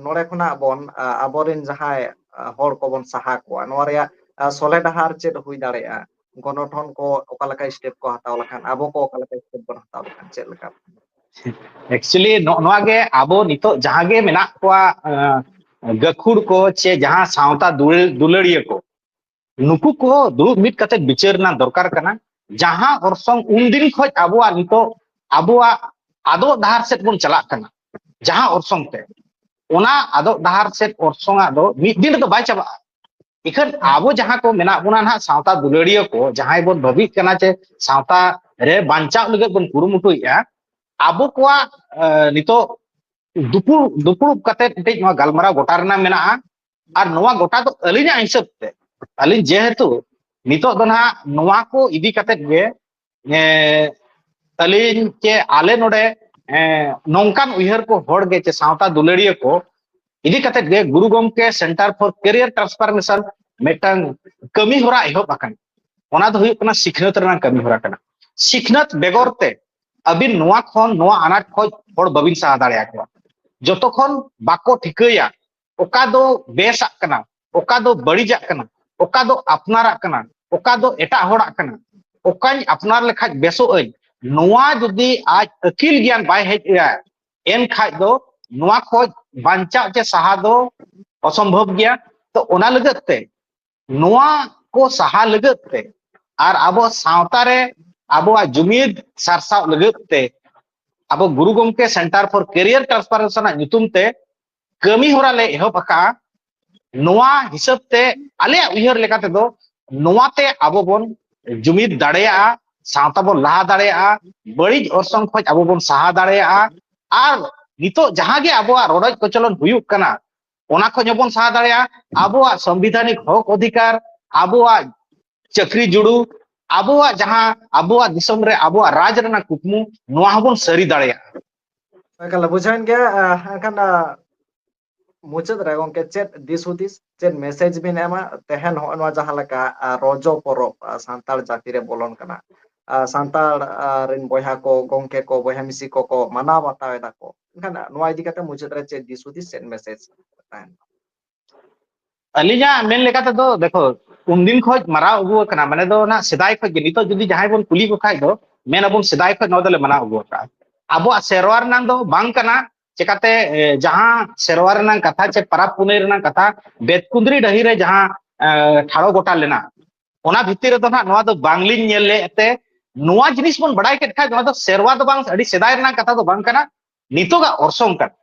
ᱱᱚᱰᱮ ᱠᱷᱚᱱᱟᱜ ᱵᱚᱱ, ᱟ, ᱟᱵᱚᱨᱮᱱ ᱡᱟᱦᱟᱸᱭ, ᱟ, ᱦᱚᱲ ᱠᱚᱵᱚᱱ ᱥᱟᱦᱟ ᱠᱚᱣᱟ, ᱱᱚᱣᱟ ᱨᱮᱭᱟᱜ, ᱟ, ᱥᱚᱞᱦᱮ ᱰᱟᱦᱟᱨ ᱪᱮᱫ ᱦᱩᱭ ᱫᱟᱲᱮᱭᱟᱜᱼᱟ? ᱜᱚᱱᱚᱴᱷᱚᱱ ᱠᱚ ᱚᱠᱟ ᱞᱮᱠᱟ step ᱠᱚ ᱦᱟᱛᱟᱣ ᱞᱮᱠᱷᱟᱱ, ᱟᱵᱚ ᱠᱚ ᱚᱠᱟ ᱞᱮᱠᱟ step ᱵᱚᱱ ᱦᱟᱛᱟᱣ ᱞᱮᱠᱷᱟᱱ, ᱪᱮᱫ ᱞᱮᱠᱟ? Actually, ᱱᱚᱜᱼᱚ ᱱᱚᱣᱟ ᱜᱮ ᱟᱵᱚ ᱱᱤᱛᱚᱜ ᱡᱟᱦᱟᱸ ᱜᱮ ᱢᱮᱱᱟᱜ ᱠᱚᱣᱟ, ᱟ, ᱜᱟᱹᱠᱷᱩᱲ ᱠᱚ ᱪᱮ ᱡᱟᱦᱟᱸ ᱥᱟᱶᱛᱟ ᱫᱩᱞᱟᱹ-, ᱫᱩᱞᱟᱹᱲᱤᱭᱟᱹ ᱠᱚ, ᱱᱩᱠᱩ ᱠᱚ ᱫᱩᱲᱩᱵ ᱢᱤᱫ ᱠᱟᱛᱮ ᱵᱤᱪᱟᱹᱨ ᱨᱮᱱᱟᱜ ᱫᱚᱨᱠᱟᱨ ᱠᱟᱱᱟ᱾ ᱡᱟᱦᱟᱸ ᱚᱨᱥᱚᱝ ᱩᱱᱫᱤᱱ ᱠᱷᱚᱱ ᱟᱵᱚᱣᱟᱜ ᱱᱤᱛᱚᱜ ᱟᱵᱚᱣᱟᱜ ᱟᱫᱚᱜ ᱰᱟᱦᱟᱨ ᱥᱮᱫ ᱵᱚᱱ ᱪᱟᱞᱟᱜ ᱠᱟᱱᱟ, ᱡᱟᱦᱟᱸ ᱚᱨᱥᱚᱝ ᱛᱮ, ᱚᱱᱟ ᱟᱫᱚᱜ ᱰᱟᱦᱟᱨ ᱥᱮᱫ ᱚᱨᱥᱚᱝ ᱟᱜ ᱫᱚ ᱢᱤᱫ ᱫᱤᱱ ᱨᱮᱫᱚ ᱵᱟᱭ ᱪᱟᱵᱟᱜᱼᱟ᱾ ᱤᱠᱷᱟᱹᱱ ᱟᱵᱚ ᱡᱟᱦᱟᱸ ᱠᱚ ᱢᱮᱱᱟᱜ ᱵᱚᱱᱟ ᱱᱟᱦᱟᱜ, ᱥᱟᱶᱛᱟ ᱫᱩᱞᱟᱹᱲᱤᱭᱟᱹ ᱠᱚ, ᱡᱟᱦᱟᱸᱭ ᱵᱚᱱ ᱵᱷᱟᱹᱵᱤᱜ ᱠᱟᱱᱟ ᱡᱮ ᱥᱟᱶᱛᱟ ᱨᱮ ᱵᱟᱧᱪᱟᱣ ᱞᱟᱹᱜᱤᱫ ᱵᱚᱱ ᱠᱩᱨᱩᱢᱩᱴᱩᱭᱮᱫᱼᱟ, ᱟᱵᱚ ᱠᱚᱣᱟᱜ, ᱮ, ᱱᱤᱛᱚᱜ ᱫᱩᱯᱩᱲ, ᱫᱩᱯᱩᱲᱩᱵ ᱠᱟᱛᱮ ᱢᱤᱫᱴᱤᱡ ᱱᱚᱣᱟ ᱜᱟᱞᱢᱟᱨᱟᱣ ᱜᱚᱴᱟ ᱨᱮᱱᱟᱜ ᱢᱮᱱᱟᱜᱼᱟ᱾ ᱟᱨ ᱱᱚᱣᱟ ᱜᱚᱴᱟ ᱫᱚ ᱟᱹᱞᱤᱧᱟᱜ ᱦᱤᱥᱟᱹᱵ ᱛᱮ, ᱟᱹᱞᱤᱧ ᱡᱮᱦᱮᱛᱩ ᱱᱤᱛᱚᱜ ᱫᱚ ᱱᱟᱦᱟᱜ ᱱᱚᱣᱟ ᱠᱚ ᱤᱫᱤ ᱠᱟᱛᱮ ᱜᱮ, ᱮ, ᱟᱹᱞᱤᱧ ᱪᱮ ᱟᱞᱮ ᱱᱚᱰᱮ, ᱮ, ᱱᱚᱝᱠᱟᱱ ᱩᱭᱦᱟᱹᱨ ᱠᱚ ᱦᱚᱲ ᱜᱮ ᱪᱮ ᱥᱟᱶᱛᱟ ᱫᱩᱞᱟᱹᱲᱤᱭᱟᱹ ᱠᱚ ᱤᱫᱤ ᱠᱟᱛᱮ ᱜᱮ ᱜᱩᱨᱩ ᱜᱚᱢᱠᱮ Center for Career Transformation ᱢᱤᱫᱴᱟᱝ ᱠᱟᱹᱢᱤ ᱦᱚᱨᱟ ᱮᱦᱚᱵ ᱟᱠᱟᱱᱟ᱾ ᱚᱱᱟ ᱫᱚ ᱦᱩᱭᱩᱜ ᱠᱟᱱᱟ ᱥᱤᱠᱷᱱᱟᱹᱛ ᱨᱮᱱᱟᱜ ᱠᱟᱹᱢᱤ ᱦᱚᱨᱟ ᱠᱟᱱᱟ᱾ ᱥᱤᱠᱷᱱᱟᱹᱛ ᱵᱮᱜᱚᱨ ᱛᱮ ᱟᱹᱵᱤᱱ ᱱᱚᱣᱟ ᱠᱷᱚᱱ, ᱱᱚᱣᱟ ᱟᱱᱟᱴ ᱠᱷᱚᱱ ᱦᱚᱲ ᱵᱟᱹᱵᱤᱱ ᱥᱟᱦᱟ ᱫᱟᱲᱮᱭᱟᱠᱚᱣᱟ᱾ ᱡᱚᱛᱚ ᱠᱷᱚᱱ ᱵᱟᱠᱚ ᱴᱷᱤᱠᱟᱹᱭᱟ ᱚᱠᱟ ᱫᱚ ᱵᱮᱥᱟᱜ ᱠᱟᱱᱟ, ᱚᱠᱟ ᱫᱚ ᱵᱟᱹᱲᱤᱡᱟᱜ ᱠᱟᱱᱟ, ᱚᱠᱟ ᱫᱚ ᱟᱯᱱᱟᱨᱟᱜ ᱠᱟᱱᱟ, ᱚᱠᱟ ᱫᱚ ᱮᱴᱟᱜ ᱦᱚᱲᱟᱜ ᱠᱟᱱᱟ, ᱚᱠᱟᱧ ᱟᱯᱱᱟᱨ ᱞᱮᱠᱷᱟᱡ ᱵᱮᱥᱚᱜ ᱟᱹᱧ, ᱱᱚᱣᱟ ᱡᱩᱫᱤ ᱟᱡ ᱟᱹᱠᱤᱞ ᱜᱮᱭᱟᱱ ᱵᱟᱭ ᱦᱮᱡ ᱟᱭᱟ, ᱮᱱᱠᱷᱟᱡ ᱫᱚ ᱱᱚᱣᱟ ᱠᱷᱚᱡ ᱵᱟᱧᱪᱟᱜ ᱪᱮ ᱥᱟᱦᱟ ᱫᱚ ᱚᱥᱚᱢᱵᱷᱚᱵ ᱜᱮᱭᱟ᱾ ᱛᱚ, ᱚᱱᱟ ᱞᱟᱹᱜᱤᱫ ᱛᱮ, ᱱᱚᱣᱟ ᱠᱚ ᱥᱟᱦᱟ ᱞᱟᱹᱜᱤᱫ ᱛᱮ ᱟᱨ ᱟᱵᱚ ᱥᱟᱶᱛᱟ ᱨᱮ ᱟᱵᱚᱣᱟᱜ ᱡᱩᱢᱤᱫ ᱥᱟᱨᱥᱟᱣ ᱞᱟᱹᱜᱤᱫ ᱛᱮ ᱟᱵᱚ ᱜᱩᱨᱩ ᱜᱚᱢᱠᱮ Center for Career Transformation ᱟᱜ ᱧᱩᱛᱩᱢ ᱛᱮ ᱠᱟᱹᱢᱤ ᱦᱚᱨᱟ ᱞᱮ ᱮᱦᱚᱵ ᱟᱠᱟᱫᱼᱟ᱾ ᱱᱚᱣᱟ ᱦᱤᱥᱟᱹᱵ ᱛᱮ ᱟᱞᱮᱭᱟᱜ ᱩᱭᱦᱟᱹᱨ ᱞᱮᱠᱟ ᱛᱮᱫᱚ ᱱᱚᱣᱟᱛᱮ ᱟᱵᱚ ᱵᱚᱱ ᱡᱩᱢᱤᱫ ᱫᱟᱲᱮᱭᱟᱜᱼᱟ, ᱥᱟᱶᱛᱟ ᱵᱚᱱ ᱞᱟᱦᱟ ᱫᱟᱲᱮᱭᱟᱜᱼᱟ, ᱵᱟᱹᱲᱤᱡ ᱚᱨᱥᱚᱝ ᱠᱷᱚᱱ ᱟᱵᱚ ᱵᱚᱱ ᱥᱟᱦᱟ ᱫᱟᱲᱮᱭᱟᱜᱼᱟ᱾ ᱟᱨ ᱱᱤᱛᱚᱜ ᱡᱟᱦᱟᱸ ᱜᱮ ᱟᱵᱚᱣᱟᱜ ᱨᱚᱰᱚᱡ ᱠᱚᱪᱚᱞᱚᱱ ᱦᱩᱭᱩᱜ ᱠᱟᱱᱟ, ᱚᱱᱟ ᱠᱷᱚᱱ ᱦᱚᱸᱵᱚᱱ ᱥᱟᱦᱟ ᱫᱟᱲᱮᱭᱟᱜᱼᱟ᱾ ᱟᱵᱚᱣᱟᱜ ᱥᱚᱝᱵᱤᱫᱷᱟᱱᱤᱠ ᱦᱚᱠ ᱚᱫᱷᱤᱠᱟᱨ, ᱟᱵᱚᱣᱟᱜ ᱪᱟᱹᱠᱨᱤ ᱡᱩᱲᱩ, ᱟᱵᱚᱣᱟᱜ ᱡᱟᱦᱟᱸ ᱟᱵᱚᱣᱟᱜ ᱫᱤᱥᱚᱢ ᱨᱮ ᱟᱵᱚᱣᱟᱜ ᱨᱟᱡᱽ ᱨᱮᱱᱟᱜ ᱠᱩᱠᱢᱩ, ᱱᱚᱣᱟ ᱦᱚᱸᱵᱚᱱ ᱥᱟᱹᱨᱤ ᱫᱟᱲᱮᱭᱟᱜᱼᱟ᱾ ᱮᱠᱟᱞ ᱵᱩᱡᱷᱟᱹᱣᱮᱱ ᱜᱮᱭᱟ᱾ ᱟᱸ, ᱮᱱᱠᱷᱟᱱ, ᱟᱸ, ᱢᱩᱪᱟᱹᱫ ᱨᱮ ᱜᱚᱢᱠᱮ ᱪᱮᱫ ᱫᱤᱥ ᱦᱩᱫᱤᱥ, ᱪᱮᱫ ᱢᱮᱥᱮᱡᱽ ᱵᱤᱱ ᱮᱢᱟ ᱛᱮᱦᱮᱧ ᱦᱚᱸᱜᱼᱚ ᱱᱚᱣᱟ ᱡᱟᱦᱟᱸ ᱞᱮᱠᱟ, ᱟᱸ, ᱨᱚᱡᱚ ᱯᱚᱨᱚᱵᱽ, ᱟᱸ, ᱥᱟᱱᱛᱟᱲ ᱡᱟᱹᱛᱤ ᱨᱮ ᱵᱚᱞᱚᱱ ᱠᱟᱱᱟ, ᱟᱸ, ᱥᱟᱱᱛᱟᱲ, ᱟᱸ, ᱨᱮᱱ ᱵᱚᱭᱦᱟ ᱠᱚ, ᱜᱚᱢᱠᱮ ᱠᱚ, ᱵᱚᱭᱦᱟ ᱢᱤᱥᱤ ᱠᱚᱠᱚ ᱢᱟᱱᱟᱣ ᱵᱟᱛᱟᱣ ᱮᱫᱟ ᱠᱚ, ᱮᱱᱠᱷᱟᱱ ᱱᱚᱣᱟ ᱤᱫᱤ ᱠᱟᱛᱮ ᱢᱩᱪᱟᱹᱫ ᱨᱮ ᱪᱮᱫ ᱫᱤᱥ ᱦᱩᱫᱤᱥ, ᱪᱮᱫ ᱢᱮᱥᱮᱡᱽ ᱛᱟᱦᱮᱱ? ᱟᱹᱞᱤᱧᱟᱜ ᱢᱮᱱ ᱞᱮᱠᱟ ᱛᱮᱫᱚ, ᱫᱮᱠᱷᱚ, ᱩᱱᱫᱤᱱ ᱠᱷᱚᱱ ᱢᱟᱨᱟᱣ ᱟᱹᱜᱩ ᱟᱠᱟᱱᱟ, ᱢᱟᱱᱮ ᱫᱚ ᱚᱱᱟ ᱥᱮᱫᱟᱭ ᱠᱷᱚᱱ ᱜᱮ᱾ ᱱᱤᱛᱚᱜ ᱡᱩᱫᱤ ᱡᱟᱦᱟᱸᱭ ᱵᱚᱱ ᱠᱩᱞᱤ ᱠᱚ ᱠᱷᱟᱡ ᱫᱚ, ᱢᱮᱱ ᱟᱵᱚᱱ ᱥᱮᱫᱟᱭ ᱠᱷᱚᱱ ᱱᱚᱣᱟ ᱫᱚᱞᱮ ᱢᱟᱱᱟᱣ ᱟᱹᱜᱩ ᱟᱠᱟᱫᱼᱟ᱾ ᱟᱵᱚᱣᱟᱜ ᱥᱮᱨᱣᱟ ᱨᱮᱱᱟᱜ ᱫᱚ ᱵᱟᱝ ᱠᱟᱱᱟ᱾ ᱪᱮᱠᱟᱛᱮ, ᱮ, ᱡᱟᱦᱟᱸ ᱥᱮᱨᱣᱟ ᱨᱮᱱᱟᱜ ᱠᱟᱛᱷᱟ ᱪᱮ ᱯᱟᱨᱟᱵᱽ ᱯᱩᱱᱟᱹᱭ ᱨᱮᱱᱟᱜ ᱠᱟᱛᱷᱟ ᱵᱮᱛᱠᱩᱸᱫᱽᱨᱤ ᱰᱟᱹᱦᱤ ᱨᱮ ᱡᱟᱦᱟᱸ, ᱮ, ᱴᱷᱟᱲᱚ ᱜᱚᱴᱟ ᱞᱮᱱᱟ, ᱚᱱᱟ ᱵᱷᱤᱛᱤᱨ ᱨᱮᱫᱚ ᱱᱟᱦᱟᱜ ᱱᱚᱣᱟ ᱫᱚ ᱵᱟᱝᱞᱤᱧ ᱧᱮᱞ ᱞᱮᱫ ᱛᱮ, ᱱᱚᱣᱟ ᱡᱤᱱᱤᱥ ᱵᱚᱱ ᱵᱟᱲᱟᱭ ᱠᱮᱫ ᱠᱷᱟᱡ, ᱱᱚᱣᱟ ᱫᱚ ᱥᱮᱨᱣᱟ ᱫᱚ ᱵᱟᱝ, ᱟᱹᱰᱤ ᱥᱮᱫᱟᱭ ᱨᱮᱱᱟᱜ ᱠᱟᱛᱷᱟ ᱫᱚ ᱵᱟᱝ ᱠᱟᱱᱟ, ᱱᱤᱛᱚᱜᱟᱜ ᱚᱨᱥᱚᱝ ᱠᱟᱱᱟ᱾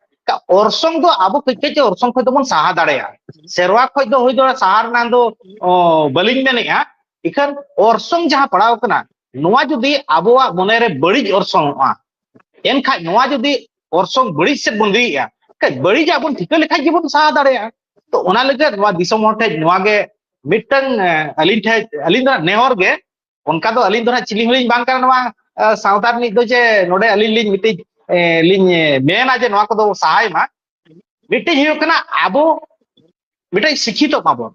ᱚᱨᱥᱚᱝ ᱫᱚ ᱟᱵᱚ ᱠᱟᱹᱡ ᱠᱟᱹᱡ ᱚᱨᱥᱚᱝ ᱠᱷᱚᱱ ᱫᱚᱵᱚᱱ ᱥᱟᱦᱟ ᱫᱟᱲᱮᱭᱟᱜᱼᱟ᱾ ᱥᱮᱨᱣᱟ ᱠᱷᱚᱱ ᱫᱚ ᱦᱩᱭ ᱫᱟᱲᱮᱭᱟᱜᱼᱟ ᱥᱟᱦᱟ ᱨᱮᱱᱟᱜ ᱫᱚ, ᱚ, ᱵᱟᱹᱞᱤᱧ ᱢᱮᱱᱮᱫᱼᱟ, ᱤᱠᱷᱟᱹᱱ ᱚᱨᱥᱚᱝ ᱡᱟᱦᱟᱸ ᱯᱟᱲᱟᱣ ᱠᱟᱱᱟ, ᱱᱚᱣᱟ ᱡᱩᱫᱤ ᱟᱵᱚᱣᱟᱜ ᱢᱚᱱᱮᱨᱮ ᱵᱟᱹᱲᱤᱡ ᱚᱨᱥᱚᱝᱚᱜᱼᱟ, ᱮᱱᱠᱷᱟᱡ ᱱᱚᱣᱟ ᱡᱩᱫᱤ ᱚᱨᱥᱚᱝ ᱵᱟᱹᱲᱤᱡ ᱥᱮᱫ ᱵᱚᱱ ᱤᱫᱤᱭᱮᱫᱼᱟ, ᱮᱱᱠᱷᱟᱡ ᱵᱟᱹᱲᱤᱡᱟᱜ ᱵᱚᱱ ᱴᱷᱤᱠᱟᱹ ᱞᱮᱠᱷᱟᱡ ᱜᱮᱵᱚᱱ ᱥᱟᱦᱟ ᱫᱟᱲᱮᱭᱟᱜᱼᱟ᱾ ᱛᱚ, ᱚᱱᱟ ᱞᱟᱹᱜᱤᱫ ᱱᱚᱣᱟ ᱫᱤᱥᱚᱢ ᱦᱚᱲ ᱴᱷᱮᱱ ᱱᱚᱣᱟ ᱜᱮ ᱢᱤᱫᱴᱟᱝ, ᱮ, ᱟᱹᱞᱤᱧ ᱴᱷᱮᱱ, ᱟᱹᱞᱤᱧ ᱫᱚ ᱱᱟᱦᱟᱜ ᱱᱮᱦᱚᱨ ᱜᱮ, ᱚᱱᱠᱟ ᱫᱚ ᱟᱹᱞᱤᱧ ᱫᱚ ᱱᱟᱦᱟᱜ ᱪᱤᱞᱤ ᱦᱚᱸᱞᱤᱧ ᱵᱟᱝ ᱠᱟᱱᱟ ᱱᱚᱣᱟ, ᱮ, ᱥᱟᱶᱛᱟ ᱨᱤᱱᱤᱡ ᱫᱚ, ᱡᱮ ᱱᱚᱰᱮ ᱟᱹᱞᱤᱧ ᱞᱤᱧ ᱢᱤᱫᱴᱤᱡ, ᱮ, ᱞᱤᱧ, ᱮ, ᱢᱮᱱᱟ ᱡᱮ ᱱᱚᱣᱟ ᱠᱚᱫᱚ ᱥᱟᱦᱟᱭ ᱢᱟ᱾ ᱢᱤᱫᱴᱤᱡ ᱦᱩᱭᱩᱜ ᱠᱟᱱᱟ, ᱟᱵᱚ ᱢᱤᱫᱴᱤᱡ ᱥᱤᱠᱠᱷᱤᱛᱚᱜ ᱢᱟᱵᱚᱱ᱾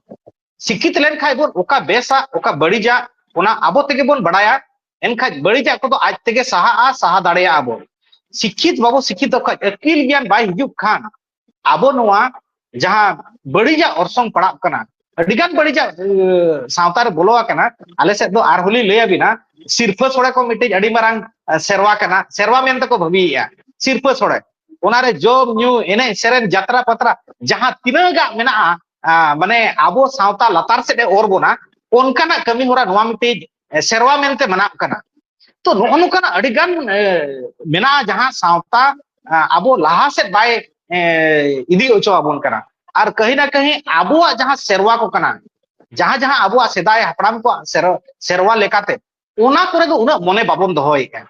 ᱥᱤᱠᱠᱷᱤᱛ ᱞᱮᱱᱠᱷᱟᱡ ᱵᱚᱱ ᱚᱠᱟ ᱵᱮᱥᱟ, ᱚᱠᱟ ᱵᱟᱹᱲᱤᱡᱟ, ᱚᱱᱟ ᱟᱵᱚ ᱛᱮᱜᱮ ᱵᱚᱱ ᱵᱟᱲᱟᱭᱟ᱾ ᱮᱱᱠᱷᱟᱡ ᱵᱟᱹᱲᱤᱡᱟᱜ ᱠᱚᱫᱚ ᱟᱡ ᱛᱮᱜᱮ ᱥᱟᱦᱟᱜᱼᱟ, ᱥᱟᱦᱟ ᱫᱟᱲᱮᱭᱟᱜᱼᱟ ᱵᱚᱱ᱾ ᱥᱤᱠᱠᱷᱤᱛ ᱵᱟᱵᱚ ᱥᱤᱠᱠᱷᱤᱛᱚᱜ ᱠᱷᱟᱡ, ᱟᱹᱠᱤᱞ ᱜᱮᱭᱟᱱ ᱵᱟᱭ ᱦᱤᱡᱩᱜ ᱠᱷᱟᱱ, ᱟᱵᱚ ᱱᱚᱣᱟ ᱡᱟᱦᱟᱸ ᱵᱟᱹᱲᱤᱡᱟᱜ ᱚᱨᱥᱚᱝ ᱯᱟᱲᱟᱜ ᱠᱟᱱᱟ, ᱟᱹᱰᱤᱜᱟᱱ ᱵᱟᱹᱲᱤᱡᱟᱜ, ᱮ, ᱥᱟᱶᱛᱟ ᱨᱮ ᱵᱚᱞᱚ ᱟᱠᱟᱱᱟ᱾ ᱟᱞᱮ ᱥᱮᱫ ᱫᱚ ᱟᱨᱦᱚᱸ ᱞᱤᱧ ᱞᱟᱹᱭ ᱟᱵᱤᱱᱟ, ᱥᱤᱨᱯᱷᱟᱹ ᱥᱚᱲᱮ ᱠᱚ ᱢᱤᱫᱴᱤᱡ ᱟᱹᱰᱤ ᱢᱟᱨᱟᱝ, ᱮ, ᱥᱮᱨᱣᱟ ᱠᱟᱱᱟ, ᱥᱮᱨᱣᱟ ᱢᱮᱱᱛᱮ ᱠᱚ ᱵᱷᱟᱹᱵᱤᱭᱮᱫᱼᱟ᱾ ᱥᱤᱨᱯᱷᱟᱹ ᱥᱚᱲᱮ, ᱚᱱᱟᱨᱮ ᱡᱚᱢ ᱧᱩ, ᱮᱱᱮᱡ ᱥᱮᱨᱮᱧ, ᱡᱟᱛᱨᱟ ᱯᱟᱛᱨᱟ, ᱡᱟᱦᱟᱸ ᱛᱤᱱᱟᱹᱜ ᱜᱟᱜ ᱢᱮᱱᱟᱜᱼᱟ, ᱟ, ᱢᱟᱱᱮ ᱟᱵᱚ ᱥᱟᱶᱛᱟ ᱞᱟᱛᱟᱨ ᱥᱮᱫ ᱮ ᱚᱨ ᱵᱚᱱᱟ, ᱚᱱᱠᱟᱱᱟᱜ ᱠᱟᱹᱢᱤ ᱦᱚᱨᱟ ᱱᱚᱣᱟ ᱢᱤᱫᱴᱤᱡ, ᱮ, ᱥᱮᱨᱣᱟ ᱢᱮᱱᱛᱮ ᱢᱟᱱᱟᱜ ᱠᱟᱱᱟ᱾ ᱛᱚ, ᱱᱚᱜᱼᱚ ᱱᱚᱝᱠᱟᱱᱟᱜ ᱟᱹᱰᱤ ᱜᱟᱱ, ᱮ, ᱢᱮᱱᱟᱜᱼᱟ, ᱡᱟᱦᱟᱸ ᱥᱟᱶᱛᱟ, ᱟ, ᱟᱵᱚ ᱞᱟᱦᱟ ᱥᱮᱫ ᱵᱟᱭ, ᱮ, ᱤᱫᱤ ᱦᱚᱪᱚ ᱟᱵᱚᱱ ᱠᱟᱱᱟ᱾ ᱟᱨ ᱠᱟᱹᱦᱤ ᱱᱟ ᱠᱟᱹᱦᱤ ᱟᱵᱚᱣᱟᱜ ᱡᱟᱦᱟᱸ ᱥᱮᱨᱣᱟ ᱠᱚ ᱠᱟᱱᱟ, ᱡᱟᱦᱟᱸ ᱡᱟᱦᱟᱸ ᱟᱵᱚᱣᱟᱜ ᱥᱮᱫᱟᱭ ᱦᱟᱯᱲᱟᱢ ᱠᱚᱣᱟᱜ ᱥᱮᱨ-, ᱥᱮᱨᱣᱟ ᱞᱮᱠᱟᱛᱮ, ᱚᱱᱟ ᱠᱚᱨᱮ ᱫᱚ ᱩᱱᱟᱹᱜ ᱢᱚᱱᱮ ᱵᱟᱵᱚᱱ ᱫᱚᱦᱚᱭᱮᱫᱼᱟ᱾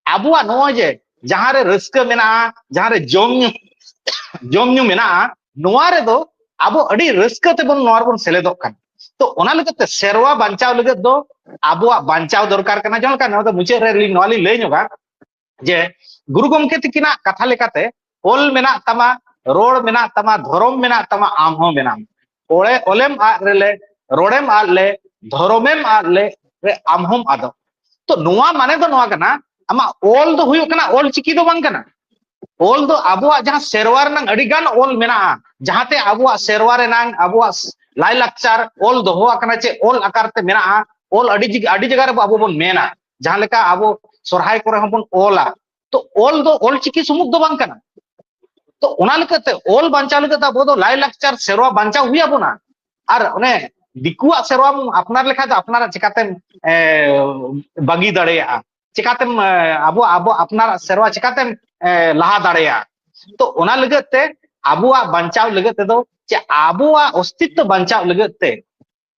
ᱟᱵᱚᱣᱟᱜ ᱱᱚᱜᱼᱚᱭ ᱡᱮ ᱡᱟᱦᱟᱸ ᱨᱮ ᱨᱟᱹᱥᱠᱟᱹ ᱢᱮᱱᱟᱜᱼᱟ, ᱡᱟᱦᱟᱸ ᱨᱮ ᱡᱚᱢ ᱧᱩ, ᱡᱚᱢ ᱧᱩ ᱢᱮᱱᱟᱜᱼᱟ, ᱱᱚᱣᱟ ᱨᱮᱫᱚ ᱟᱵᱚ ᱟᱹᱰᱤ ᱨᱟᱹᱥᱠᱟᱹ ᱛᱮᱵᱚᱱ ᱱᱚᱣᱟ ᱨᱮᱵᱚᱱ ᱥᱮᱞᱮᱫᱚᱜ ᱠᱟᱱᱟ᱾ ᱛᱚ ᱚᱱᱟ ᱞᱟᱹᱜᱤᱫ ᱛᱮ ᱥᱮᱨᱣᱟ ᱵᱟᱧᱪᱟᱣ ᱞᱟᱹᱜᱤᱫ ᱫᱚ ᱟᱵᱚᱣᱟᱜ ᱵᱟᱧᱪᱟᱣ ᱫᱚᱨᱠᱟᱨ ᱠᱟᱱᱟ᱾ ᱡᱟᱦᱟᱸ ᱞᱮᱠᱟ ᱱᱚᱣᱟ ᱫᱚ ᱢᱩᱪᱟᱹᱫ ᱨᱮ ᱟᱹᱞᱤᱧ ᱱᱚᱣᱟ ᱞᱤᱧ ᱞᱟᱹᱭ ᱧᱚᱜᱟ ᱡᱮ ᱜᱩᱨᱩ ᱜᱚᱢᱠᱮ ᱛᱤᱠᱤᱱᱟᱜ ᱠᱟᱛᱷᱟ ᱞᱮᱠᱟᱛᱮ, "ᱚᱞ ᱢᱮᱱᱟᱜ ᱛᱟᱢᱟ, ᱨᱚᱲ ᱢᱮᱱᱟᱜ ᱛᱟᱢᱟ, ᱫᱷᱚᱨᱚᱢ ᱢᱮᱱᱟᱜ ᱛᱟᱢᱟ, ᱟᱢ ᱦᱚᱸ ᱢᱮᱱᱟᱢ᱾ ᱚᱞᱮ-, ᱚᱞᱮᱢ ᱟᱫ ᱨᱮᱞᱮ, ᱨᱚᱲᱮᱢ ᱟᱫ ᱞᱮ, ᱫᱷᱚᱨᱚᱢᱮᱢ ᱟᱫ ᱞᱮ, ᱨᱮ ᱟᱢ ᱦᱚᱸᱢ ᱟᱫᱚᱜ᱾" ᱛᱚ ᱱᱚᱣᱟ ᱢᱟᱱᱮ ᱫᱚ ᱱᱚᱣᱟ ᱠᱟᱱᱟ, ᱟᱢᱟᱜ ᱚᱞ ᱫᱚ ᱦᱩᱭᱩᱜ ᱠᱟᱱᱟ, ᱚᱞ ᱪᱤᱠᱤ ᱫᱚ ᱵᱟᱝ ᱠᱟᱱᱟ᱾ ᱚᱞ ᱫᱚ ᱟᱵᱚᱣᱟᱜ ᱡᱟᱦᱟᱸ ᱥᱮᱨᱣᱟ ᱨᱮᱱᱟᱜ ᱟᱹᱰᱤ ᱜᱟᱱ ᱚᱞ ᱢᱮᱱᱟᱜᱼᱟ, ᱡᱟᱦᱟᱸᱛᱮ ᱟᱵᱚᱣᱟᱜ ᱥᱮᱨᱣᱟ ᱨᱮᱱᱟᱜ, ᱟᱵᱚᱣᱟᱜ ᱞᱟᱭᱼᱞᱟᱠᱪᱟᱨ ᱚᱞ ᱫᱚᱦᱚ ᱟᱠᱟᱱᱟ, ᱪᱮ ᱚᱞ ᱟᱠᱟᱨ ᱛᱮ ᱢᱮᱱᱟᱜᱼᱟ᱾ ᱚᱞ ᱟᱹᱰᱤ ᱡᱤᱜ-, ᱟᱹᱰᱤ ᱡᱟᱭᱜᱟ ᱨᱮ ᱟᱵᱚ ᱵᱚᱱ ᱢᱮᱱᱟ, ᱡᱟᱦᱟᱸ ᱞᱮᱠᱟ ᱟᱵᱚ ᱥᱚᱨᱦᱟᱭ ᱠᱚᱨᱮ ᱦᱚᱸᱵᱚᱱ ᱚᱞᱟ᱾ ᱛᱚ ᱚᱞ ᱫᱚ ᱚᱞ ᱪᱤᱠᱤ ᱥᱩᱢᱩᱝ ᱫᱚ ᱵᱟᱝ ᱠᱟᱱᱟ᱾ ᱛᱚ ᱚᱱᱟ ᱞᱮᱠᱟᱛᱮ ᱚᱞ ᱵᱟᱧᱪᱟᱣ ᱞᱟᱹᱜᱤᱫ ᱛᱮ ᱟᱵᱚ ᱫᱚ ᱞᱟᱭᱼᱞᱟᱠᱪᱟᱨ ᱥᱮᱨᱣᱟ ᱵᱟᱧᱪᱟᱣ ᱦᱩᱭ ᱟᱵᱚᱱᱟ᱾ ᱟᱨ ᱚᱱᱮ ᱫᱤᱠᱩᱣᱟᱜ ᱥᱮᱨᱣᱟᱢ ᱟᱯᱱᱟᱨ ᱞᱮᱠᱷᱟᱱ ᱫᱚ ᱟᱯᱱᱟᱨᱟᱜ ᱪᱤᱠᱟᱛᱮᱢ, ᱮ, ᱵᱟᱹᱜᱤ ᱫᱟᱲᱮᱭᱟᱜᱼᱟ? ᱪᱤᱠᱟᱛᱮᱢ, ᱮ, ᱟᱵᱚ, ᱟᱵᱚ ᱟᱯᱱᱟᱨᱟᱜ ᱥᱮᱨᱣᱟ ᱪᱤᱠᱟᱛᱮᱢ, ᱮ, ᱞᱟᱦᱟ ᱫᱟᱲᱮᱭᱟᱜᱼᱟ? ᱛᱚ ᱚᱱᱟ ᱞᱟᱹᱜᱤᱫ ᱛᱮ ᱟᱵᱚᱣᱟᱜ ᱵᱟᱧᱪᱟᱣ ᱞᱟᱹᱜᱤᱫ ᱛᱮᱫᱚ, ᱪᱮ ᱟᱵᱚᱣᱟᱜ ᱚᱥᱛᱤᱛᱛᱚ ᱵᱟᱧᱪᱟᱣ ᱞᱟᱹᱜᱤᱫ ᱛᱮ,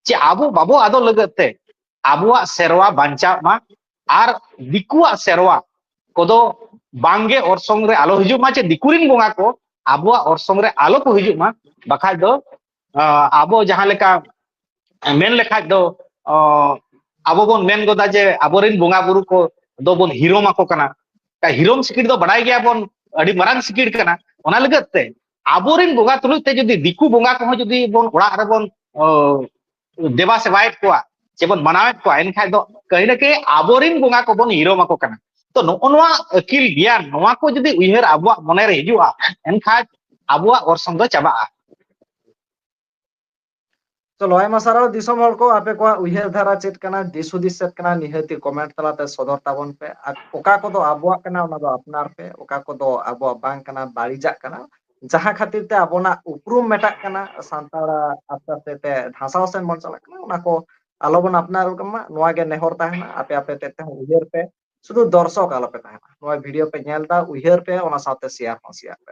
ᱪᱮ ᱟᱵᱚ ᱵᱟᱵᱚ ᱟᱫᱚᱜ ᱞᱟᱹᱜᱤᱫ ᱛᱮ, ᱟᱵᱚᱣᱟᱜ ᱥᱮᱨᱣᱟ ᱵᱟᱧᱪᱟᱜ ᱢᱟ ᱟᱨ ᱫᱤᱠᱩᱣᱟᱜ ᱥᱮᱨᱣᱟ ᱠᱚᱫᱚ ᱵᱟᱝᱜᱮ ᱚᱨᱥᱚᱝ ᱨᱮ ᱟᱞᱚ ᱦᱤᱡᱩᱜ ᱢᱟ, ᱪᱮ ᱫᱤᱠᱩ ᱨᱤᱱ ᱵᱚᱸᱜᱟ ᱠᱚ ᱟᱵᱚᱣᱟᱜ ᱚᱨᱥᱚᱝ ᱨᱮ ᱟᱞᱚ ᱠᱚ ᱦᱤᱡᱩᱜ ᱢᱟ᱾ ᱵᱟᱠᱷᱟᱡ ᱫᱚ, ᱟ, ᱟᱵᱚ ᱡᱟᱦᱟᱸ ᱞᱮᱠᱟ ᱢᱮᱱ ᱞᱮᱠᱷᱟᱡ ᱫᱚ, ᱚ, ᱟᱵᱚ ᱵᱚᱱ ᱢᱮᱱ ᱜᱚᱫᱟ ᱡᱮ ᱟᱵᱚᱨᱮᱱ ᱵᱚᱸᱜᱟ ᱵᱩᱨᱩ ᱠᱚ ᱫᱚ ᱵᱚᱱ ᱦᱤᱨᱚᱢ ᱟᱠᱚ ᱠᱟᱱᱟ᱾ ᱦᱤᱨᱚᱢ ᱥᱤᱠᱤᱲ ᱫᱚ ᱵᱟᱰᱟᱭ ᱜᱮᱭᱟ ᱵᱚᱱ, ᱟᱹᱰᱤ ᱢᱟᱨᱟᱝ ᱥᱤᱠᱤᱲ ᱠᱟᱱᱟ᱾ ᱚᱱᱟ ᱞᱟᱹᱜᱤᱫ ᱛᱮ ᱟᱵᱚᱨᱮᱱ ᱵᱚᱸᱜᱟ ᱛᱩᱞᱩᱡ ᱛᱮ ᱡᱩᱫᱤ ᱫᱤᱠᱩ ᱵᱚᱸᱜᱟ ᱠᱚᱦᱚᱸ ᱡᱩᱫᱤ ᱵᱚᱱ ᱚᱲᱟᱜ ᱨᱮᱵᱚᱱ, ᱚ, ᱫᱮᱵᱟ ᱥᱮᱵᱟᱭᱮᱫ ᱠᱚᱣᱟ, ᱪᱮ ᱵᱚᱱ ᱢᱟᱱᱟᱣᱮᱫ ᱠᱚᱣᱟ, ᱮᱱᱠᱷᱟᱡ ᱫᱚ ᱠᱟᱹᱦᱤ ᱱᱟ ᱠᱟᱹᱦᱤ ᱟᱵᱚᱨᱮᱱ ᱵᱚᱸᱜᱟ ᱠᱚᱵᱚᱱ ᱦᱤᱨᱚᱢ ᱟᱠᱚ ᱠᱟᱱᱟ᱾ ᱛᱚ ᱱᱚᱜᱼᱚ ᱱᱚᱣᱟ ᱟᱹᱠᱤᱞ ᱜᱮᱭᱟᱱ, ᱱᱚᱣᱟ ᱠᱚ ᱡᱩᱫᱤ ᱩᱭᱦᱟᱹᱨ ᱟᱵᱚᱣᱟᱜ ᱢᱚᱱᱮ ᱨᱮ ᱦᱤᱡᱩᱜᱼᱟ, ᱮᱱᱠᱷᱟᱡ ᱟᱵᱚᱣᱟᱜ ᱚᱨᱥᱚᱝ ᱫᱚ ᱪᱟᱵᱟᱜᱼᱟ᱾ ᱪᱚᱞᱚ, ᱟᱭᱢᱟ ᱥᱟᱨᱦᱟᱣ ᱫᱤᱥᱚᱢ ᱦᱚᱲ ᱠᱚ, ᱟᱯᱮ ᱠᱚᱣᱟᱜ ᱩᱭᱦᱟᱹᱨ ᱫᱷᱟᱨᱟ ᱪᱮᱫ ᱠᱟᱱᱟ, ᱫᱤᱥ ᱦᱩᱫᱤᱥ ᱪᱮᱫ ᱠᱟᱱᱟ, ᱱᱤᱦᱟᱹᱛᱤ comment ᱛᱟᱞᱟᱛᱮ ᱥᱚᱫᱚᱨ ᱛᱟᱵᱚᱱ ᱯᱮ᱾ ᱟᱨ ᱚᱠᱟ ᱠᱚᱫᱚ ᱟᱵᱚᱣᱟᱜ ᱠᱟᱱᱟ, ᱚᱱᱟ ᱫᱚ ᱟᱯᱱᱟᱨ ᱯᱮ, ᱚᱠᱟ ᱠᱚᱫᱚ ᱟᱵᱚᱣᱟᱜ ᱵᱟᱝ ᱠᱟᱱᱟ, ᱵᱟᱹᱲᱤᱡᱟᱜ ᱠᱟᱱᱟ, ᱡᱟᱦᱟᱸ ᱠᱷᱟᱹᱛᱤᱨ ᱛᱮ ᱟᱵᱚᱱᱟᱜ ᱩᱯᱨᱩᱢ ᱢᱮᱴᱟᱜ ᱠᱟᱱᱟ, ᱥᱟᱱᱛᱟᱲᱟᱜ ᱟᱥᱛᱮ ᱟᱥᱛᱮ ᱛᱮ ᱫᱷᱟᱥᱟᱣ ᱥᱮᱱ ᱵᱚᱱ ᱪᱟᱞᱟᱜ ᱠᱟᱱᱟ, ᱚᱱᱟ ᱠᱚ ᱟᱞᱚ ᱵᱚᱱ ᱟᱯᱱᱟᱨ ᱢᱟ, ᱱᱚᱣᱟ ᱜᱮ ᱱᱮᱦᱚᱨ ᱛᱟᱦᱮᱱᱟ᱾ ᱟᱯᱮ ᱟᱯᱮ ᱛᱮ ᱛᱮᱦᱚᱸ ᱩᱭᱦᱟᱹᱨ ᱯᱮ, ᱥᱩᱫᱷᱩ ᱫᱚᱨᱥᱚᱠ ᱟᱞᱚ ᱯᱮ ᱛᱟᱦᱮᱱᱟ᱾ ᱱᱚᱣᱟ video ᱯᱮ ᱧᱮᱞ ᱮᱫᱟ, ᱩᱭᱦᱟᱹᱨ ᱯᱮ, ᱚᱱᱟ ᱥᱟᱶᱛᱮ share ᱦᱚᱸ share ᱯᱮ᱾